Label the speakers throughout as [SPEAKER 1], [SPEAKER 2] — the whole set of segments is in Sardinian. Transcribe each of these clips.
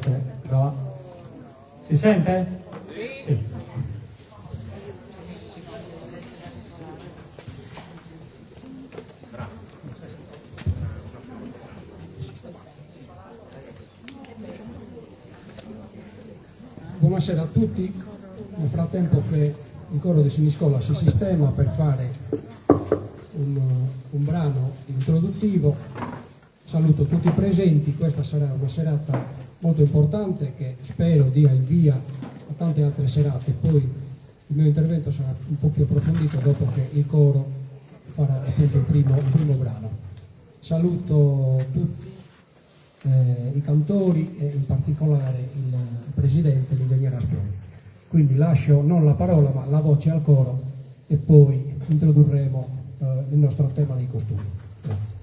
[SPEAKER 1] Aspetta, prova. Si sente? Sì. Buonasera a tutti, nel frattempo che il coro di Siniscola si sistema per fare un, un brano introduttivo, saluto tutti i presenti, questa sarà una serata molto importante che spero dia il via a tante altre serate, poi il mio intervento sarà un po' più approfondito dopo che il coro farà appunto il primo, il primo brano. Saluto tutti i cantori e in particolare il presidente, l'ingegner Asproni. Quindi lascio non la parola ma la voce al coro e poi introdurremo il nostro tema dei costumi. Grazie.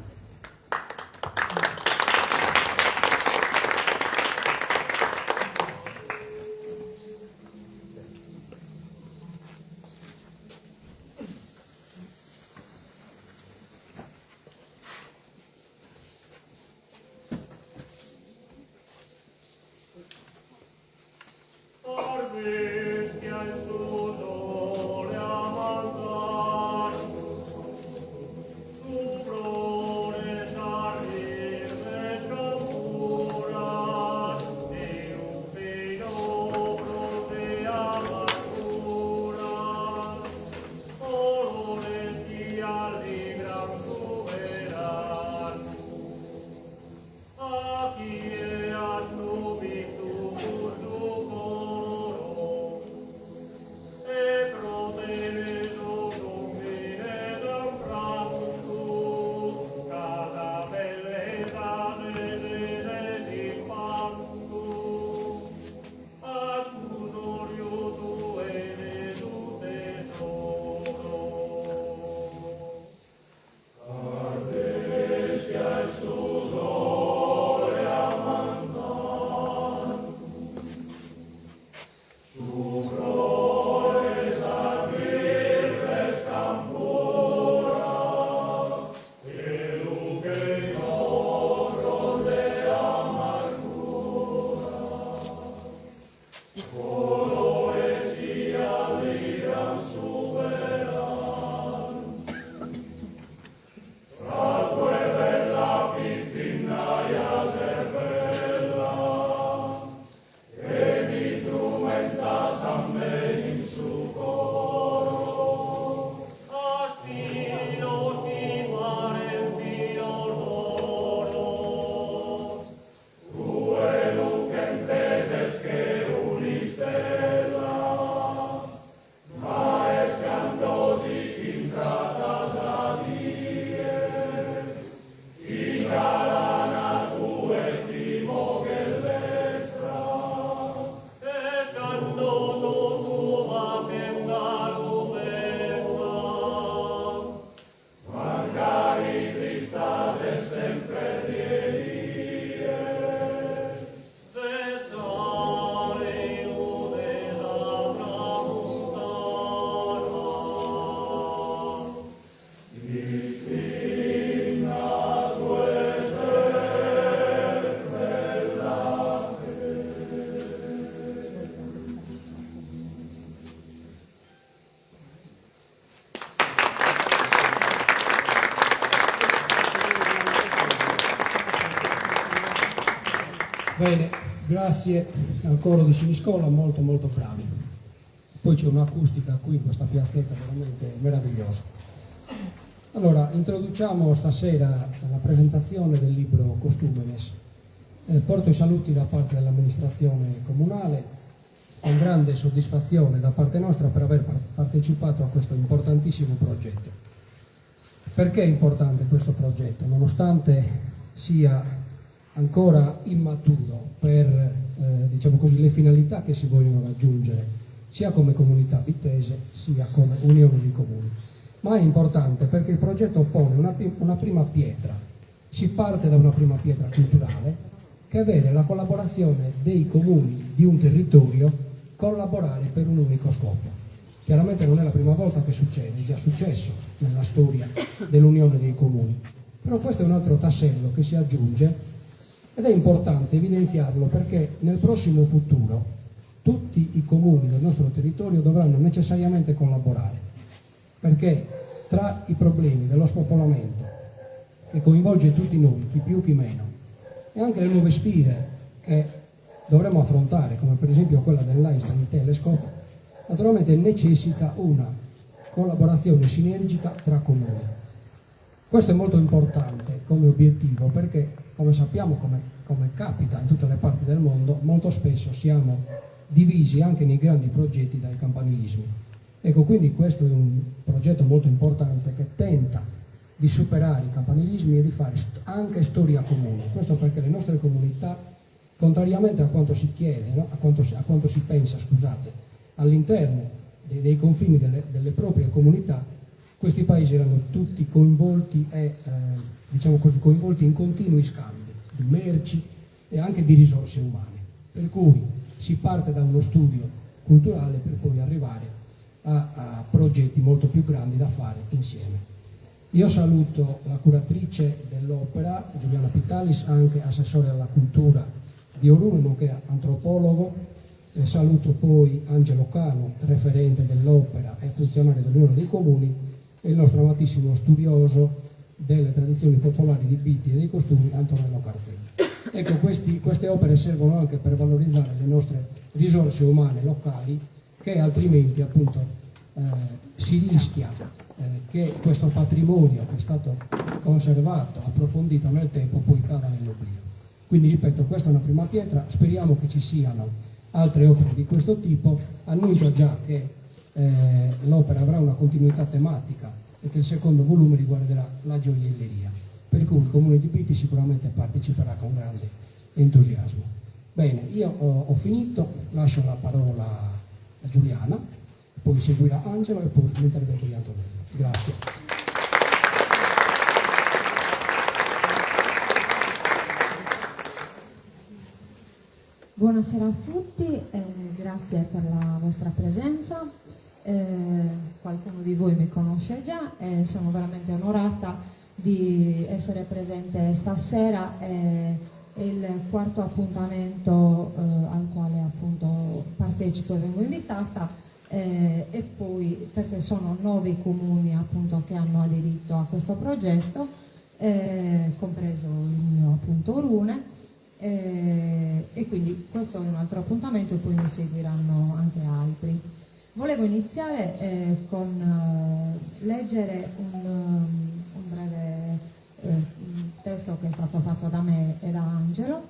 [SPEAKER 1] Bene, grazie al coro di Siniscola, molto molto bravi. Poi c'è un'acustica qui in questa piazzetta veramente meravigliosa. Allora, introduciamo stasera la presentazione del libro Costumenes. Porto i saluti da parte dell'amministrazione comunale, con grande soddisfazione da parte nostra per aver partecipato a questo importantissimo progetto. Perché è importante questo progetto? Nonostante sia ancora immaturo per diciamo così, le finalità che si vogliono raggiungere, sia come comunità bittese sia come unione di comuni. Ma è importante perché il progetto pone una prima pietra, si parte da una prima pietra culturale che vede la collaborazione dei comuni di un territorio collaborare per un unico scopo. Chiaramente non è la prima volta che succede, è già successo nella storia dell'unione dei comuni, però questo è un altro tassello che si aggiunge Ed è importante evidenziarlo perché nel prossimo futuro tutti i comuni del nostro territorio dovranno necessariamente collaborare, perché tra i problemi dello spopolamento, che coinvolge tutti noi, chi più chi meno, e anche le nuove sfide che dovremo affrontare, come per esempio quella dell'Einstein Telescope, naturalmente necessita una collaborazione sinergica tra comuni. Questo è molto importante come obiettivo perché, come sappiamo, come, come capita in tutte le parti del mondo, molto spesso siamo divisi anche nei grandi progetti dai campanilismi. Ecco, quindi questo è un progetto molto importante che tenta di superare i campanilismi e di fare anche storia comune. Questo perché le nostre comunità, contrariamente a quanto si chiede, no? a, quanto si, a quanto si pensa, scusate, all'interno dei, dei confini delle, delle proprie comunità, questi paesi erano tutti coinvolti e, eh, diciamo così, coinvolti in continui scambi di merci e anche di risorse umane. Per cui si parte da uno studio culturale per poi arrivare a, a progetti molto più grandi da fare insieme. Io saluto la curatrice dell'opera, Giuliana Pittalis, anche assessore alla cultura di Orune, nonché antropologo. E saluto poi Angelo Cano, referente dell'opera e funzionario dell'Unione dei Comuni, e il nostro amatissimo studioso delle tradizioni popolari di Bitti e dei costumi, Antonello Carzelli. Ecco, questi, queste opere servono anche per valorizzare le nostre risorse umane locali che altrimenti appunto eh, si rischia eh, che questo patrimonio che è stato conservato, approfondito nel tempo, poi cada nell'oblio. Quindi ripeto, questa è una prima pietra, speriamo che ci siano altre opere di questo tipo, annuncio già che eh, l'opera avrà una continuità tematica e che il secondo volume riguarderà la gioielleria, per cui il Comune di Bitti sicuramente parteciperà con grande entusiasmo. Bene, io ho, ho finito, lascio la parola a Giuliana, poi seguirà Angelo e poi l'intervento di Antonello. Grazie.
[SPEAKER 2] Buonasera a tutti, eh, grazie per la vostra presenza. Eh, qualcuno di voi mi conosce già e sono veramente onorata di essere presente stasera. Eh, è il quarto appuntamento eh, al quale appunto partecipo e vengo invitata eh, e poi perché sono nove i comuni appunto che hanno aderito a questo progetto, eh, compreso il mio appunto Orune. Eh, e quindi questo è un altro appuntamento e poi ne seguiranno anche altri. Volevo iniziare eh, con eh, leggere un, un breve eh, testo che è stato fatto da me e da Angelo.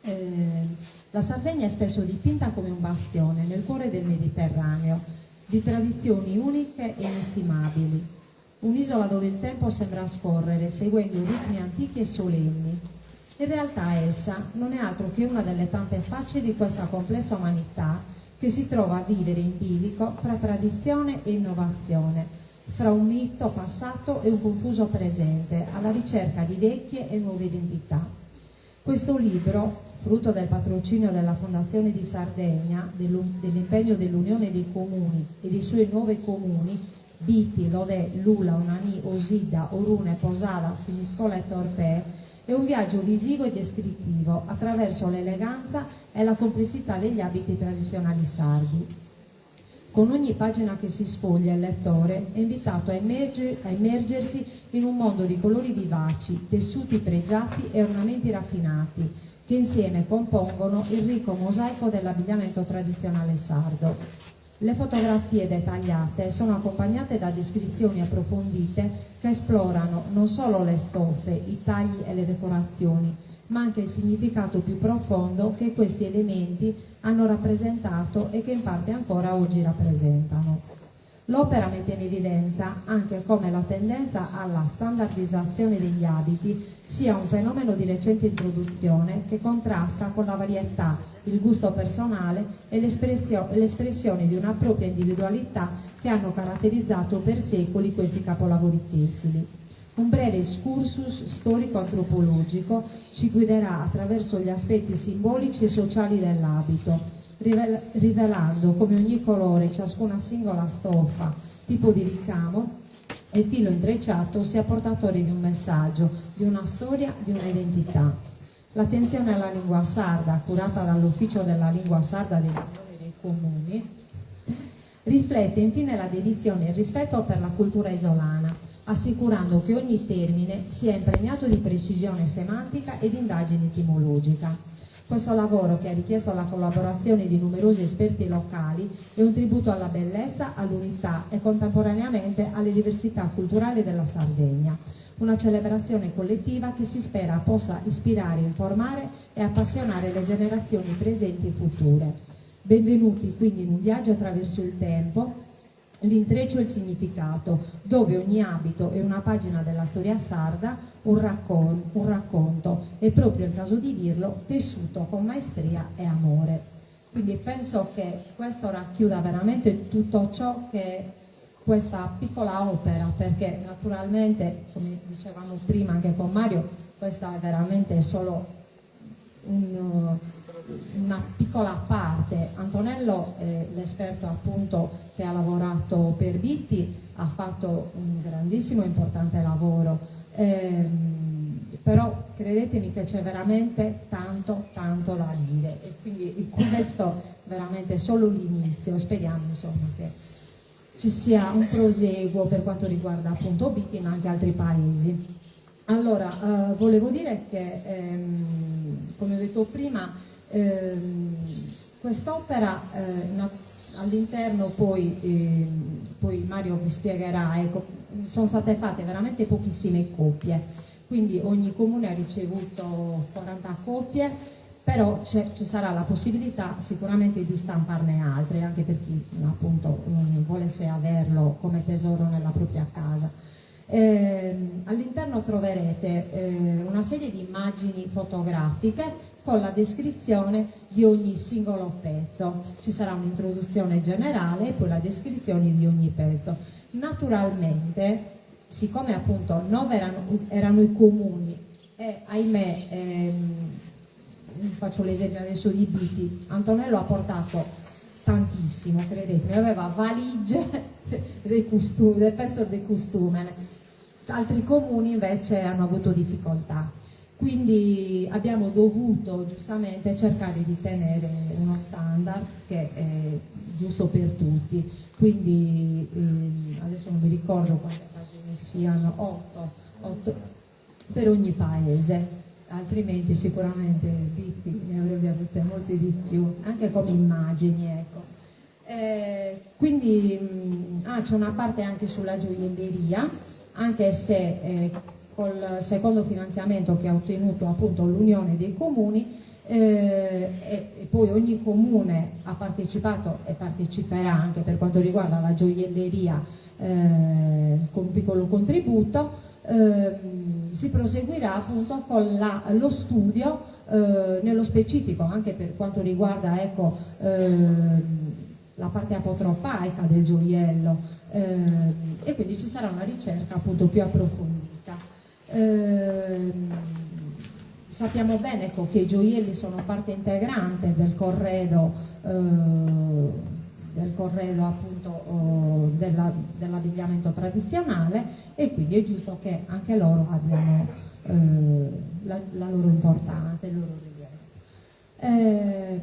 [SPEAKER 2] Eh, la Sardegna è spesso dipinta come un bastione nel cuore del Mediterraneo, di tradizioni uniche e inestimabili. Un'isola dove il tempo sembra scorrere seguendo ritmi antichi e solenni. In realtà essa non è altro che una delle tante facce di questa complessa umanità che si trova a vivere in bilico fra tradizione e innovazione, fra un mito passato e un confuso presente, alla ricerca di vecchie e nuove identità. Questo libro, frutto del patrocinio della Fondazione di Sardegna, dell'impegno dell'Unione dei Comuni e dei suoi nove comuni, Bitti, Lodè, Lula, Onanì, Osidda, Orune, Posada, Siniscola e Torpè, è un viaggio visivo e descrittivo attraverso l'eleganza e la complessità degli abiti tradizionali sardi. Con ogni pagina che si sfoglia il lettore è invitato a, immerger, a immergersi in un mondo di colori vivaci, tessuti pregiati e ornamenti raffinati, che insieme compongono il ricco mosaico dell'abbigliamento tradizionale sardo. Le fotografie dettagliate sono accompagnate da descrizioni approfondite che esplorano non solo le stoffe, i tagli e le decorazioni, ma anche il significato più profondo che questi elementi hanno rappresentato e che in parte ancora oggi rappresentano. L'opera mette in evidenza anche come la tendenza alla standardizzazione degli abiti sia un fenomeno di recente introduzione che contrasta con la varietà, il gusto personale e l'espressione di una propria individualità che hanno caratterizzato per secoli questi capolavori tessili. Un breve excursus storico-antropologico ci guiderà attraverso gli aspetti simbolici e sociali dell'abito, rivelando come ogni colore, ciascuna singola stoffa, tipo di ricamo e filo intrecciato sia portatore di un messaggio, di una storia, di un'identità. L'attenzione alla lingua sarda, curata dall'Ufficio della Lingua Sarda dell'Unione dei Comuni, riflette infine la dedizione e il rispetto per la cultura isolana, assicurando che ogni termine sia impregnato di precisione semantica e di indagine etimologica. Questo lavoro, che ha richiesto la collaborazione di numerosi esperti locali, è un tributo alla bellezza, all'unità e contemporaneamente alle diversità culturali della Sardegna. Una celebrazione collettiva che si spera possa ispirare, informare e appassionare le generazioni presenti e future. Benvenuti quindi in un viaggio attraverso il tempo, l'intreccio e il significato, dove ogni abito è una pagina della storia sarda, un, raccon- un racconto, è proprio il caso di dirlo, tessuto con maestria e amore. Quindi penso che questo racchiuda veramente tutto ciò che questa piccola opera, perché naturalmente, come dicevamo prima anche con Mario, questa è veramente solo un, una piccola parte. Antonello, eh, l'esperto appunto che ha lavorato per Bitti, ha fatto un grandissimo e importante lavoro. Eh, però credetemi che c'è veramente tanto tanto da dire e quindi questo veramente è solo l'inizio, speriamo insomma che ci sia un proseguo per quanto riguarda appunto Bitti ma anche altri paesi. Allora, eh, volevo dire che, ehm, come ho detto prima, ehm, quest'opera eh, all'interno poi, eh, poi Mario vi spiegherà, ecco, sono state fatte veramente pochissime copie, quindi ogni comune ha ricevuto 40 copie, però ci sarà la possibilità sicuramente di stamparne altre, anche per chi appunto volesse averlo come tesoro nella propria casa. Eh, all'interno troverete eh, una serie di immagini fotografiche con la descrizione di ogni singolo pezzo. Ci sarà un'introduzione generale e poi la descrizione di ogni pezzo. Naturalmente, siccome appunto 9 erano, erano i comuni e ahimè, ehm, faccio l'esempio adesso di Bitti, Antonello ha portato tantissimo, credetemi, aveva valigie dei costumi, del pezzo del costume. Altri comuni invece hanno avuto difficoltà. Quindi abbiamo dovuto giustamente cercare di tenere uno standard che è giusto per tutti. Quindi eh, adesso non mi ricordo quante pagine siano, 8, 8 per ogni paese, altrimenti sicuramente Bitti ne avrebbe avute molte di più, anche come immagini. Ecco. Eh, quindi ah, c'è una parte anche sulla gioielleria, anche se eh, col secondo finanziamento che ha ottenuto appunto l'Unione dei Comuni eh, e, e poi ogni comune ha partecipato e parteciperà anche per quanto riguarda la gioielleria eh, con un piccolo contributo, ehm, si proseguirà appunto con la, lo studio eh, nello specifico anche per quanto riguarda ecco, ehm, la parte apotropaica del gioiello ehm, e quindi ci sarà una ricerca appunto più approfondita. Ehm, sappiamo bene ecco, che i gioielli sono parte integrante del corredo, eh, del corredo appunto oh, della, dell'abbigliamento tradizionale e quindi è giusto che anche loro abbiano eh, la, la, loro importanza, il loro rilievo. Eh,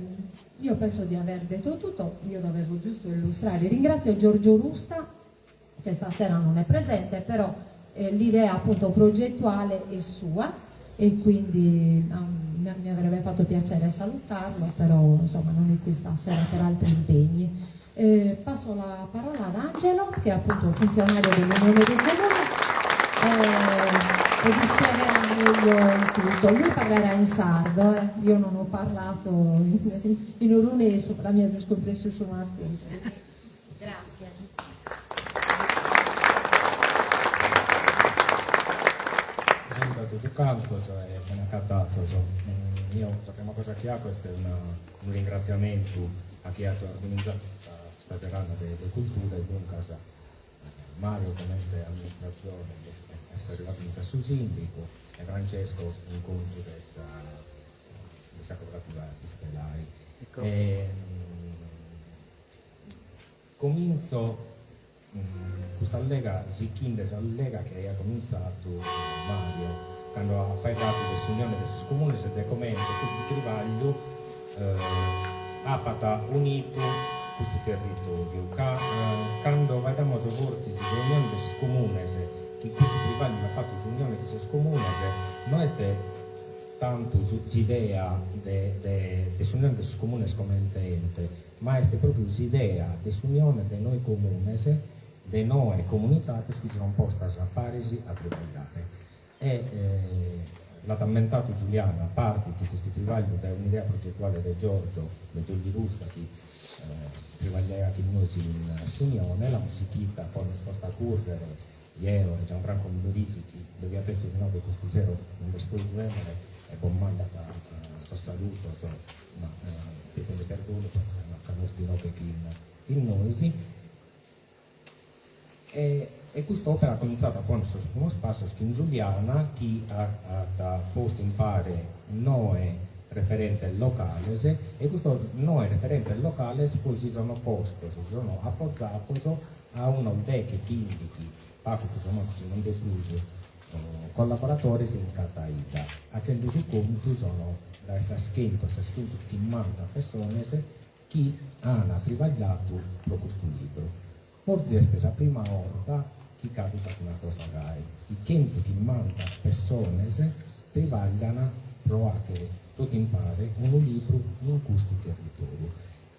[SPEAKER 2] io penso di aver detto tutto, io dovevo giusto illustrare. Ringrazio Giorgio Rusta che stasera non è presente, però eh, l'idea appunto progettuale è sua e quindi um, mi avrebbe fatto piacere salutarlo, però insomma non è qui stasera per altri impegni. Eh, passo la parola ad Angelo, che è appunto funzionario dell'Unione dei Comuni, eh, e vi spiegherà meglio il tutto. Lui parlerà in sardo, eh. io non ho parlato in, in orunesu, la mia scompressa su Mattesi. Grazie.
[SPEAKER 3] Saluto a tutti cantos e bene acatados. Io la prima cosa chi aco est una, unu ringraziamentu a chie at organizadu custa serada de, de cultura e duncas Mario comente amministratzione est arrivadu fintzas su sindicu e Francesco in contu de sa de sa cooperativa Istelai. E comintzo custa allega sichinde s'allega chi aiat comintzadu Mario cando. cando at faeddadu de s'Unione de sos Comunes e de comente custu tribagliu apat unidu custu territòriu, ca cando faeddamos fortzis de Unione de sos Comunes, chi custu tribagliu l'at fatu s'Unione de sos Comunes, no est tantu s'idea de s'Unione de sos Comunes comente ente, ma est pròpiu s'idea de s'unione de noe comunes, de noe comunidades chi si sont postas paris a tribagliare. E l'at ammentadu Giuliana, partit custu tribagliu dae un'idea progetuale de Giorgio, de Giorgi Rusta, chi tribagliaiat chin nois in s'Unione, l'amus sighida a ponner posta a currere jeo e Gianfranco Migliorisi chi deviat essere inoghe custu sero non b'est podidu bennere e bos mandat sos saludos ma pedende perdonu ca no est inoghe chin nois. E cust'opera at comintzadu a ponner sos primos passos chin Giuliana chi at postu in pare noe referentes locales e custos noe referentes locales poi si sono postos, si sono apozados a unos deghe, bindighi, pagu prus o mancu si non de prus, collaboradores in cada 'idda. Achende su contu sono dae sas chentu a sas chentuchimbanta pessones chi an tribagliadu pro custu libru. Fortzis est sa prima 'orta chi capitat una cosa gai, chi chentuchimbanta pessones tribaglian pro achere totu impare unu libru in custu territoriu.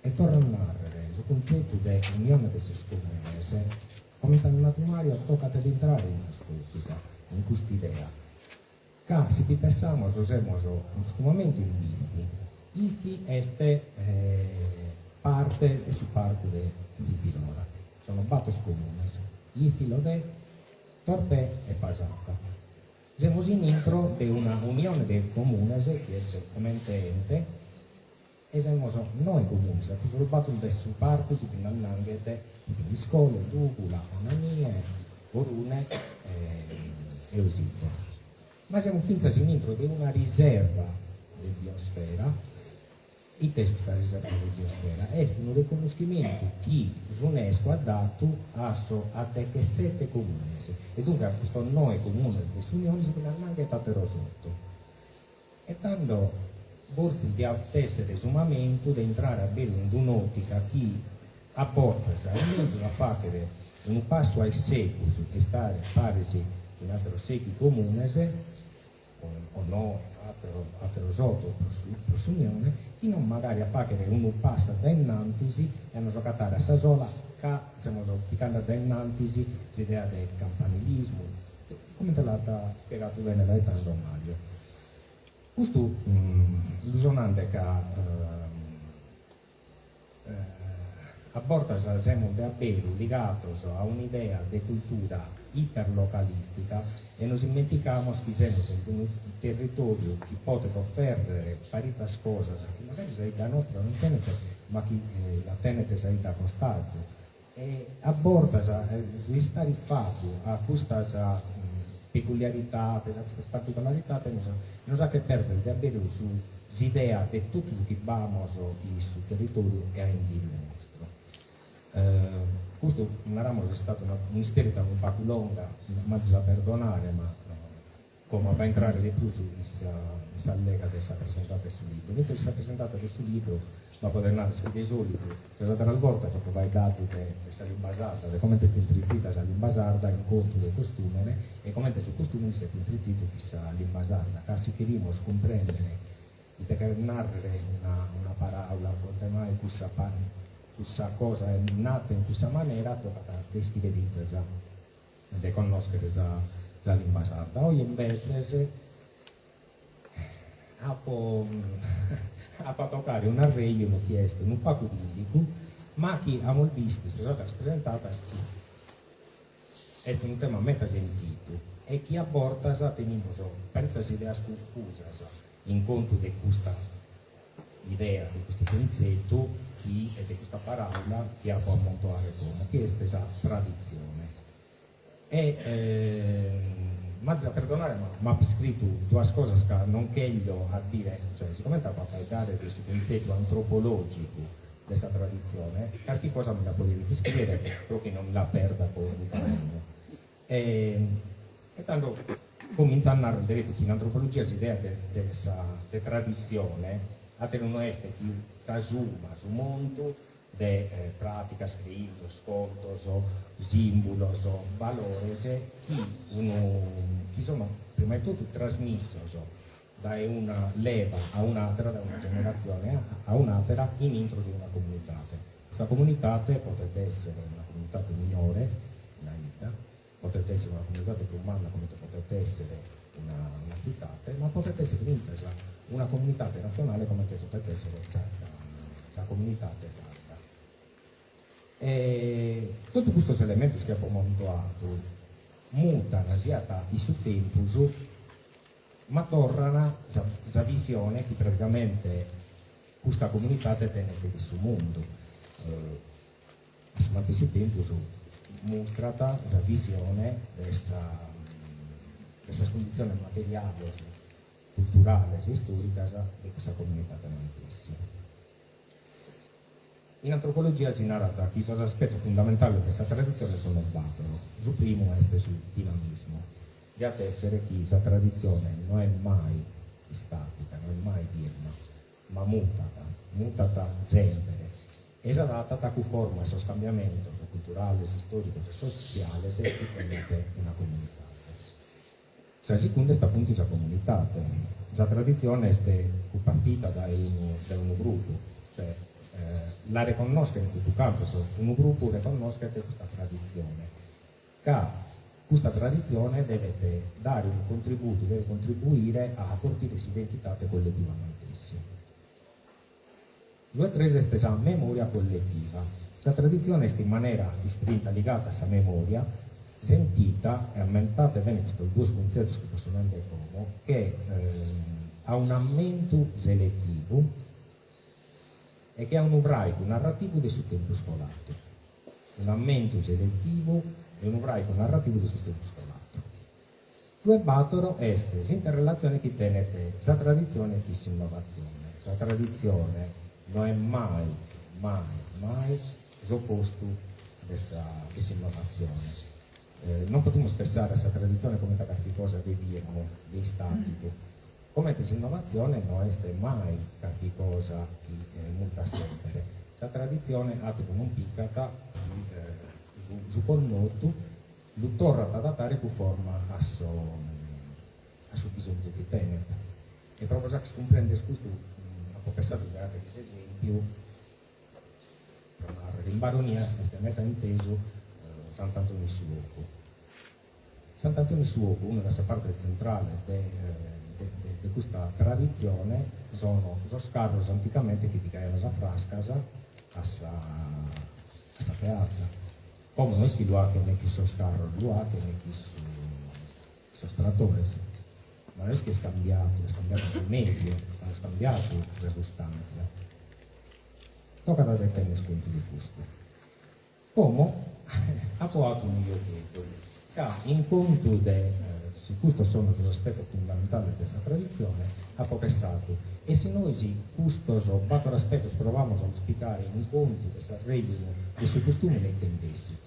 [SPEAKER 3] E torro a narrere, su cuntzetu de unione de sos comunes, comente at nadu Mario, tocat de intrare in cust'òtica, in cust'idea. Ca si bi pessamos semus in custu momentu in Bitzi. Itzi est parte de su parcu de Tibidora. Sono bator comunes, Itzi, Lodè, Torpè e Pasada. Semus in intro de una unione de comunes chi est comente ente e semus noe comunes, a sos bator de su parcu si bi nd'annanghet Thiniscole, Lùgula, Onanie, Orune e Osìtore. Ma semus fintzas in intro de una riserva de biosfera. Ite est custa riserva de biosfera? Est unu reconnoschimentu chi s'UNESCO at datu a sos a dechesete comunes e duncas a custos noe comunes de s'Unione si bi nd'annanghet àteros oto. E tando fortzis diat èssere su mamentu de intrare a beru in un'òtica chi a bortas est menzus a fàghere unu passu a issegus e istare paris cun àteros sèighi comunes, o noe, àteros oto pro s'Unione, chi non magari a fàghere unu passu a dae innantis e a nos agatare a sa sola ca semus picande a dae innantis s'idea de campanilismu, Comente l'at ispiegadu bene dae tando Mario. Custu lu so nande ca a bortas semus de aberu ligados a un'idea de cultura iperlocalistica e nos immenticamus chi semus in unu territoriu chi podet ofèrrere paritzas cosas chi magari sa 'idda nostra non tenet ma chi la tenet sa 'idda a costazu. E a bortas su istare fatu a custas peculiaridades, a custas particularidades nos achet pèrdere de aberu s'idea de totu su chi b'amus in su territòriu e a inghìriu nostru. Custu, naramus, est istata un'istèrrida unu pagu longa, m'azis a perdonare, ma como apo a intrare de prus in s'allega de sa presentada de su libru. Fintzas in sa presentada de su libru b'apo a poder narrer chi de solitu sas ateras bortas apo faeddadu de sa limba sarda, de comente est intritzida sa limba sarda in contu de costùmene e comente su costùmene s'est intritzidu chin sa limba sarda, ca si cherimus cumprèndere ite cheret nàrrere una una paràula, comente mai cussa cussa cosa est nata in cussa manera, tocat de ischire fintzas de connòschere sa sa limba sarda. Oje imbetzes apo apo a tocare un'arrejonu chi est unu pagu dìligu, ma chi amus bistu in sas ateras presentadas chi est unu tema meta sentidu e chi a bortas tenimus paritzas ideas cunfusas in contu de custa idea, de custu cuntzetu chi e de custa paràula chi apo a ammontoare como, chi est sa traditzione. E m'azis a perdonare ma m'apo iscritu duas cosas ca non cheglio a dire, cioè sigomente apo a faeddare de su cuntzetu antropològicu de sa traditzione, carchi cosa mi l'apo devidu iscrìere pro chi non la perda poi in caminu. E tando. Comintzat a narrer deretu chi in antropologia s'idea de de sa de traditzione àteru no est chi sa summa, su montu de pràticas, creìngios, contos, sìmbulos, balores chi unu chi sono prima 'e totu trasmissos dae una leva a un'àtera, dae una generatzione a un'àtera in intro de una comunitate. Custa comunitate potet èssere una comunitate minore, una 'idda, Potet èssere una comunidade prus manna comente potet èssere una una tzitate, ma potet èssere fintzas una comunitate natzionale comente potet èssere sa sa comunitate sarda. E totu custos elementos chi apo montuadu mutan siat in su tempus, ma torran sa sa visione chi praticamente custa comunitate tenet de su mundu. A su matessi tempus mustrat sa visione de sa de sas cunditziones materiales, culturales e istòricas de cussa comunidade mantessi. In antropologia si narat chi sos aspetos fundamentales de sa traditzione sono bàtoro. Su primu est su dinamismu, diat èssere chi sa traditzione no est mai istàtica, no est mai firma, ma mutat, mutat semper e s'adatat cunforma a sos cambiamentos culturales, istòricos e sotziales chi tenet una comunidade. Sa segunda est apuntu sa comunidade. Sa traditzione est cumpartida dae unu dae unu grupu, cioè la reconnoschent totu cantos, unu grupu reconnoschet custa traditzione ca custa traditzione devet dare unu contributu, devet contribuire a afortire s'identidade colletiva mantessi. Su 'e tres est sa memòria colletiva. Sa traditzione est in manera istrinta ligada a sa memòria, sentita, e ammentate bene custos duos cuntzetos chi bos so nende como, che a un'ammentu seletivu e che a unu fràigu narrativu de su tempus coladu. Un'ammentu seletivu e unu fràigu narrativu de su tempus coladu. Su 'e bàtoro est s'interrelatzione chi tenet sa traditzione chin s'innovatzione. Sa traditzione no est mai, mai, mai s'opostu de sa de s'innovatzione. Non podimus pessare a sa traditzione comente a carchi cosa de firmu, de istàticu, comente s'innovatzione no est mai carchi cosa chi mutat semper. Sa traditzione àteru non picat chi su connotu lu torrat a adatare cunforma a a su bisonzu chi tenet. E pro bos fagher cumprender custu apo pensadu de fagher s'esempiu, pro narrer, in Baronia est meda intesu Sant'Antoni 'e su 'Ocu. Sant'Antoni 'e su 'Ocu, una de sas partes tzentrales de de custa traditzione, sono sos carros anticamente chi pigaian sas frascas a sa a sa piatza. Como no est chi lu 'achen chin sos carros, lu 'achen chin sos tratores. Ma no est chi est cambiadu, est cambiadu su mèdiu, ma no est cambiadu sa sustàntzia. Tocat de tenner contu de custu. Como apo 'atu unu giogheddu, ca in contu de si custos sono sos aspetos fundamentales de sa traditzione, apo pessadu, e si nois custos bator aspetos provamus a los picare in contu de s'arrèjunu de su costùmene ite nd'essit?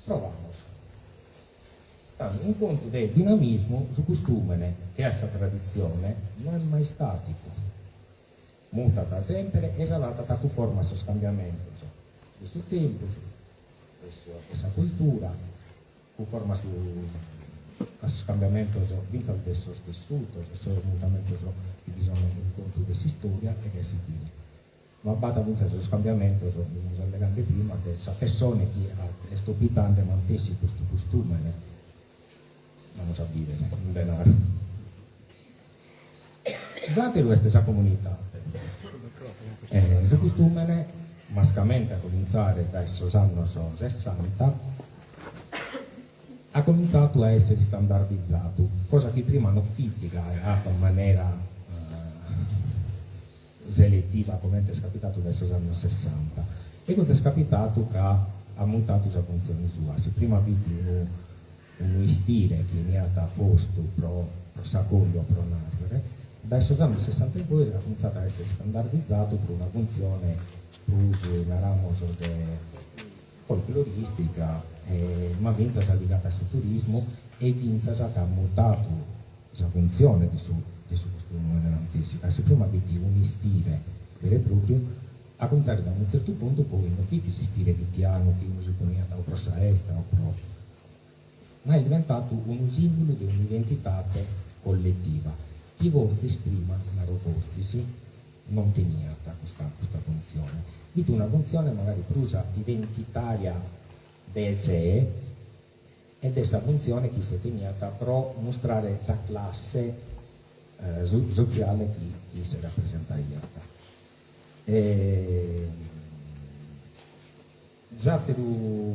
[SPEAKER 3] Provamus. Tando, in contu de dinamismu, su costùmene, che a sa traditzione, no est mai istàticu. Mutat semper e s'adatat cunforma a sos cambiamentos de su tempus, de sa cultura, cunforma a su a sos cambiamentos fintzas de sos tessutos e sos mudamentos chi bi sono in contu de s'istòria e gasi sighire. Ma b'at fintzas sos cambiamentos, fimus allegande prima, de sa pessone chi est ospitande mantessi custu costùmene. Amus a bìdere, nde naro. S'àteru est sa comunidade. Su costùmene, mascamente a comintzare dae sos annos sessanta, at comintzadu a èssere istandardizadu, cosa chi prima non fit gai 'ata in manera seletiva comente est capitadu dae sos annos sessanta. E custu est capitadu ca at mutadu sa funtzione sua. Si prima fit unu unu istire chi 'eniat postu pro pro sa còjua, pro nàrrere, dae sos annos sessanta in poi at comintzadu a èssere istandardizadu pro una funtzione prus, naramos, de folclorìstica, ma fintzas ligada a su turismu. E fintzas ca at mutadu sa funtzione de su de su costùmene matessi, ca si prima fit un'istile veru e pròpriu, a comintzare dae unu tzertu puntu poi no fit s'istile fitianu chi unu si poniat o pro sa 'esta o pro ma est diventadu unu sìmbulu de un'identidade colletiva chi fortzis prima, naro fortzis, non teniat custa custa funtzione. Fit una funtzione magari prus identitària de sé e de sa funtzione chi isse teniat pro mustrare sa classe sotziale chi isse rapresentaiat. E s'àteru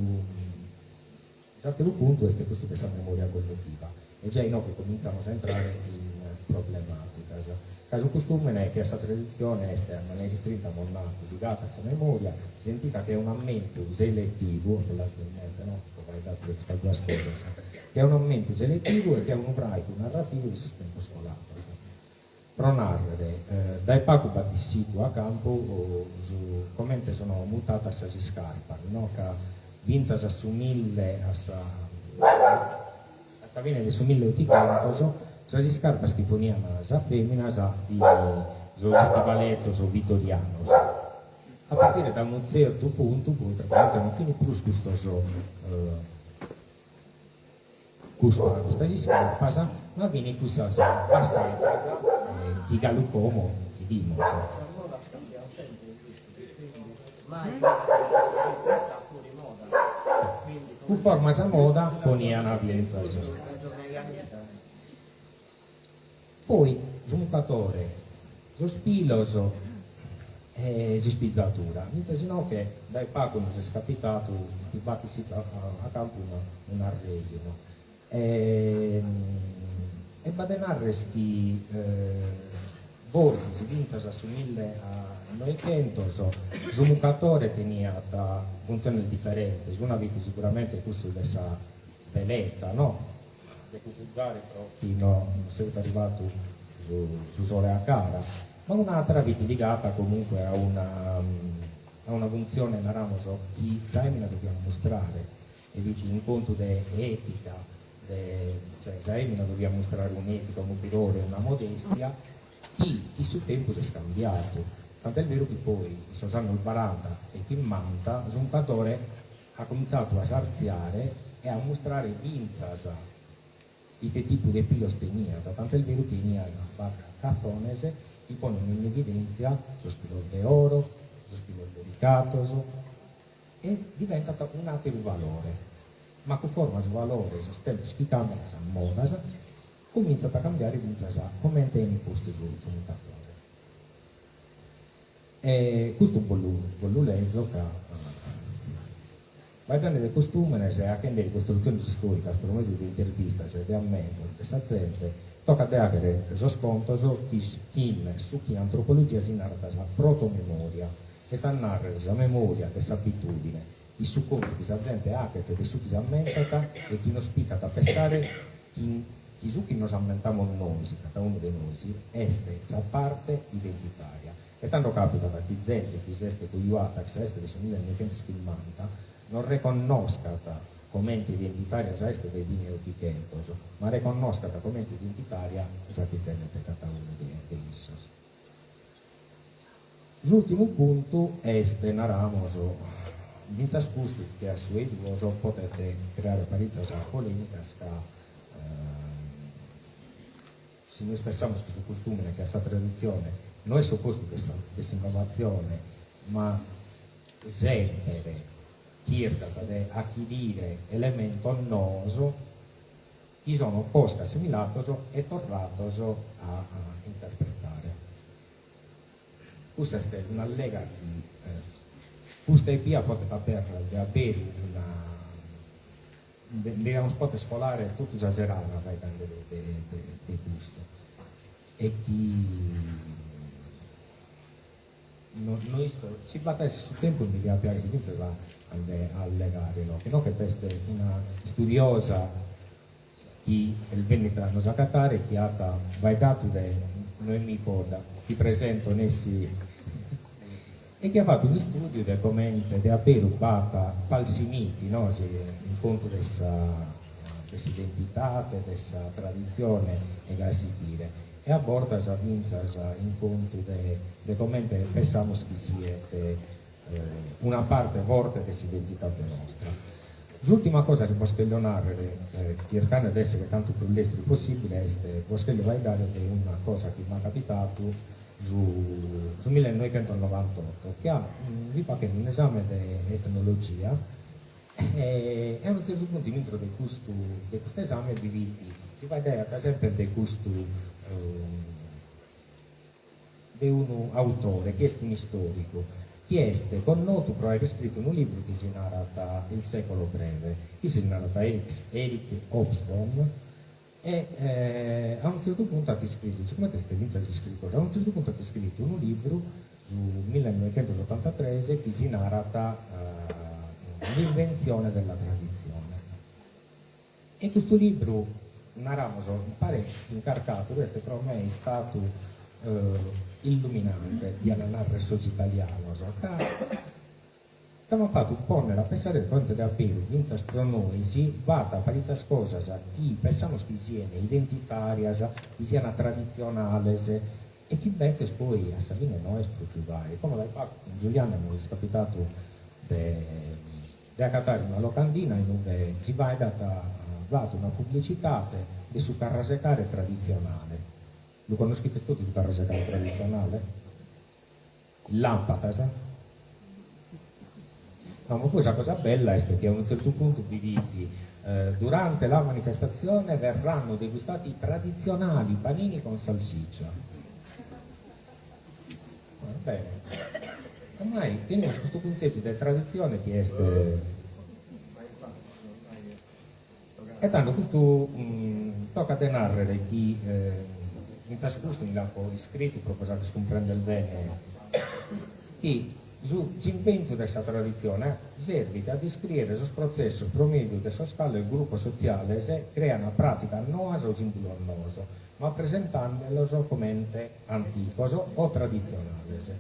[SPEAKER 3] s'àteru puntu est cussu de sa memòria colletiva, e giai inoghe comintzamus a intrare in problemàticas, ca su costùmene che a sa traditzione est a manera istrinta amus nadu ligadu a sa memòria, sentida che un'ammentu seletivu, apo leadu in mente no, apo faeddadu de custas duas cosas, che un'ammentu seletivu e che unu fràigu narrativu de sos tempos colados. Pro nàrrere, dae pagu b'at essidu a campu su comente sono mutadas sas iscarpas, no? Ca fintzas a su mille a sa a sa fine de su milleotighentos sas iscarpas chi ponian sas feminas fin sos istivaletos vitorianos. A partire dae unu tzertu puntu poi praticamente non fin prus custos Custa custas iscarpas ma fin cussas basseddas chi galu como 'idimus.
[SPEAKER 4] Sas modas cambian sempre l'ischis, quindi mai una deve essere istada fuori moda, quindi
[SPEAKER 3] Cunforma sa moda ponian fintzas. Poi su mucadore, sos pilos e s'ispizadura. Fintzas inoghe dae pagu nos est capitadu chi b'at essidu a campu un'arrejonu. E b'at de narrer chi fortzis fintzas a su milleanoighentos su mucadore teniat funtziones diferentes, una fit siguramente cussu de sa veleta no de cugugiare pro chi no esseret arrivadu su sole a cara, ma un'àtera fit ligada comunque a una a una funtzione, naramus, chi sa èmina deviat mustrare e fit in contu de ètica, de, cioè sa èmina deviat mustrare un'ètica, unu pudore, una modestia chi chin su tempus est cambiadu, tant'est beru chi poi in sos annos baranta e chimbanta su mucadore at comintzadu a s'artziare e a mustrare fintzas ite tipu de pilos teniat, tant'est beru chi 'eniat b'at cartones chi ponen in evidèntzia sos pilos de oro, sos pilos delicados e diventat un'àteru valore, ma cunforma su valore, sos tempos chi cambian, sas modas, comintzat a cambiare fintzas comente 'enit postu su mucadore. E custu bos lu bos lu lezo ca faeddende de costùmenes e achende ricostrutziones istòricas pro mèdiu de intervistas e de ammentos de sa zente, tocat de àghere sos contos chin su chi in antropologia si narat sa protomemòria, est a nàrrere sa memòria de s'abitùdine, chi su contu chi sa zente achet de su chi s'ammentat e chi nos picat a pessare chi chi su chi nos ammentamus nois, cada unu de nois, est sa parte identitària. E tando càpitat chi zente chi s'est cojuata chi sa 'este de su millenoighentos-chimbanta non reconnoscat comente identitària sa 'este de fine otighentos, ma reconnoscat comente identitària sa chi tenet cada unu de issos. S'ùrtimu puntu est, naramus, fintzas custu che a su 'e duos podet creare paritzas polèmicas ca si nois pensamus chi su costùmene che a sa traditzione no est s'opostu de sa de s'innovatzione ma semper chircat de achirire elementos noos chi sono posca assimilados e torrados a interpretare. Custa est un'allega chi custa ebbia podet aberrer de aberu una nde diamus poder colare totu sa serada faeddende de custu e chi no no isco si b'at a esser su tempus mi diat piagher fintzas a nde allegare inoghe. Inoghe b'est una istudiosa chi est bennida a nos agatare chi at faeddadu de Noemi Podda, chi presento nessi e chi at fatu un'istùdiu de comente de aberu b'at falsi miti no in contu de sa. de s'identidade, de sa traditzione e gai a sighire, e a bortas fintzas in contu de de comente pensamus chi siet una parte forte de s'identidade nostra. S'ùrtima cosa chi bos chelio nàrrere, chircande de èssere cantu prus lestru possìbile, est bos chelio faeddare de una cosa chi m'at capitadu su su millenoighentos-novantotto, chi fia faghende un'esame de etnologia e a unu tzertu puntu in intro de custu de custu esame bi fit, si faeddaiat semper de custu de unu autore chi est un'istòricu, chi est connotu pro àere iscritu unu libru chi si narat Il secolo breve, chi si narat Eric Hobsbawm, e a unu tzertu puntu at iscritu, sigomente est fintzas iscritore, a unu tzertu puntu at iscritu unu libru, su millenoighentosotantatres, chi si narat L'invenzione della tradizione. E custu libru, naramus, paret incarcadu, est pro me istadu illuminante, diant narrer sos italianos, ca ca m'at fatu pònnere a pensare comente de aberu fintzas pro nois b'at paritzas cosas chi pensamus chi sian identitàrias, chi sian traditzionales e chi imbetzes poi a sa fine no est pròpiu gai. Como dae pagu cun Giuliana nos est capitadu de de agatare una locandina in ue si faeddat, b'at una publicitate de su carrasecare traditzionale. Lu connoschites totu su carrasecare traditzionale? Làmpadas? No, ma poi sa cosa bella est chi a unu tzertu puntu bi fit, durante la manifestazione verranno degustati i tradizionali panini con salsiccia. Va bene. Ormai tenimus custu cuntzetu de traditzione chi est. E tando custu tocat de nàrrere chi fintzas custu mi l'apo iscritu pro bos fagher cumprender bene chi su s'imbentu de sa traditzione servit a descrìere sos protzessos pro mèdiu de sos cales grupos sotziales crean pràticas noas o sìmbulos noos, ma presentàndelos comente antigos o traditzionales.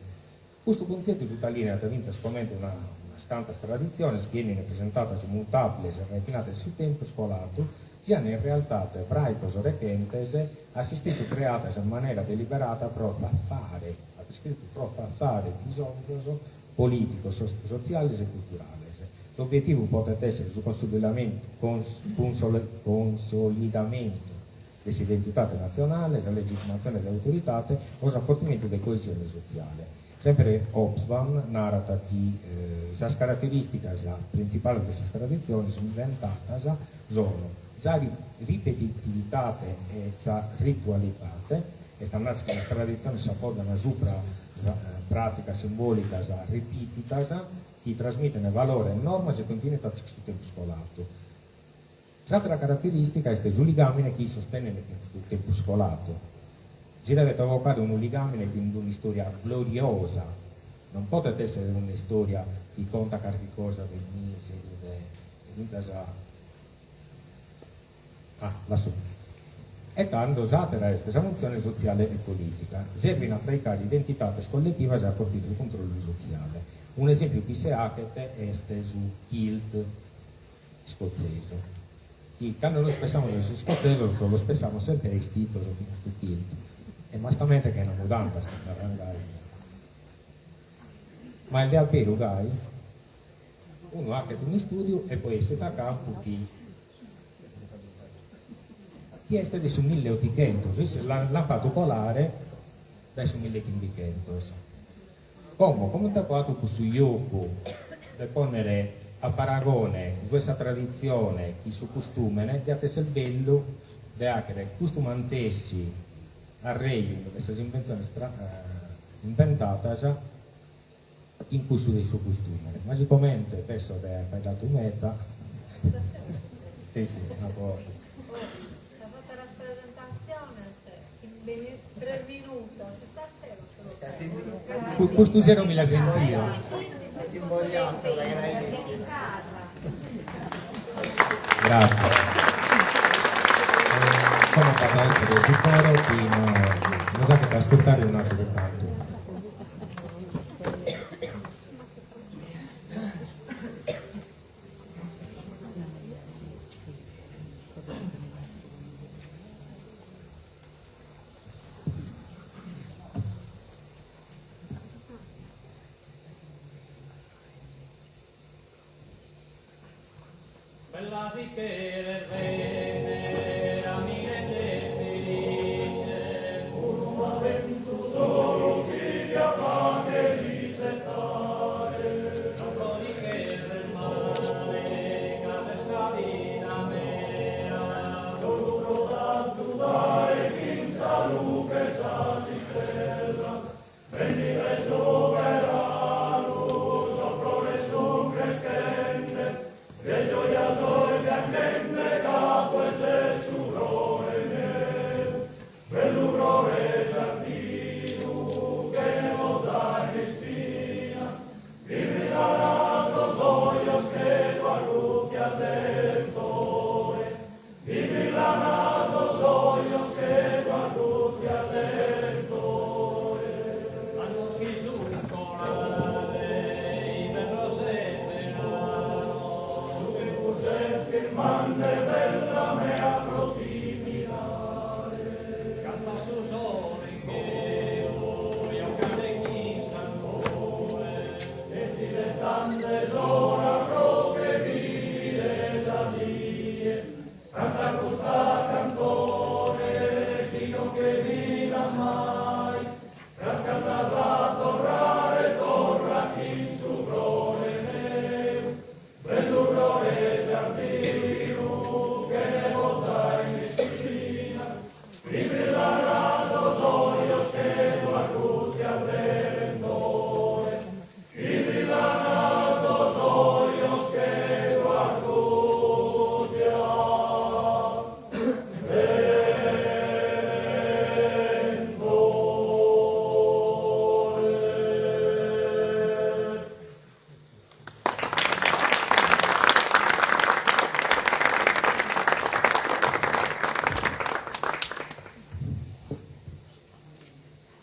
[SPEAKER 3] Custu cuntzetu sutalìneat fintzas comente una unas cantas traditziones chi 'enin presentadas immutàbiles e raighinadas in su tempus coladu sian in realtate fràigos rechentes, a s'ispissu creadas in manera deliberada pro fafare, at iscritu pro fafare bisonzos polìticos, sotziales e culturales. S'obietivu podet èssere su consolidamentu de s'identidade natzionale, sa legitimatzione de autoritate o s'afortimentu de coesione sotziale. Semper Hobsbawm narat chi sas caraterìsticas printzipales de sas traditziones inventadas sono sa ripetitivitate e sa ritualitate, est a narrer chi sas traditziones s'apogian supra pràticas simbòlicas ripìtidas chi trasmiten valores, normas e continuidades chin su tempus coladu. S'àtera caraterìstica est su ligàmine chi issos tenent chin custu tempus coladu. Si devet evocare unu ligàmine chin un'istòria gloriosa, non podet èssere un'istòria chi contat carchi cosa de mìseru, de fintzas a. Ah, lasso. E tando s'àtera est sa funtzione sotziale e polìtica. Servin a fraicare identitates colletivas e a afortire su cuntrollu sotziale. Un'esèmpiu chi si achet est su kilt. Iscotzesu. Chi cando nois pensamus a sos iscotzesos los pensamus semper 'estidos chin custu kilt e mascamente chena mudandas, chi naran gai. Ma est de aberu gai? Unu 'achet un'istudiu e poi essit a campu chi chi est de su milleotichentos, issos l'an fatu colare dae su millechimbichentos. Como, comente apo 'atu cussu jocu de pònnere a paragone su 'e sa traditzione chin su custùmene, diat esser bellu de 'àchere custu mantessi arrejunu de sas inventziones inventadas chin cussu de su custùmene. Ma sicomente pesso de aer faeddadu meda, si si, apo.
[SPEAKER 5] Sas àteras presentatziones in tres minutos, istasero
[SPEAKER 3] Custu sero mi la sentio. Gràtzias. Como b'at a èssere su coro chi nos 'achet ascurtare un'àteru cantu.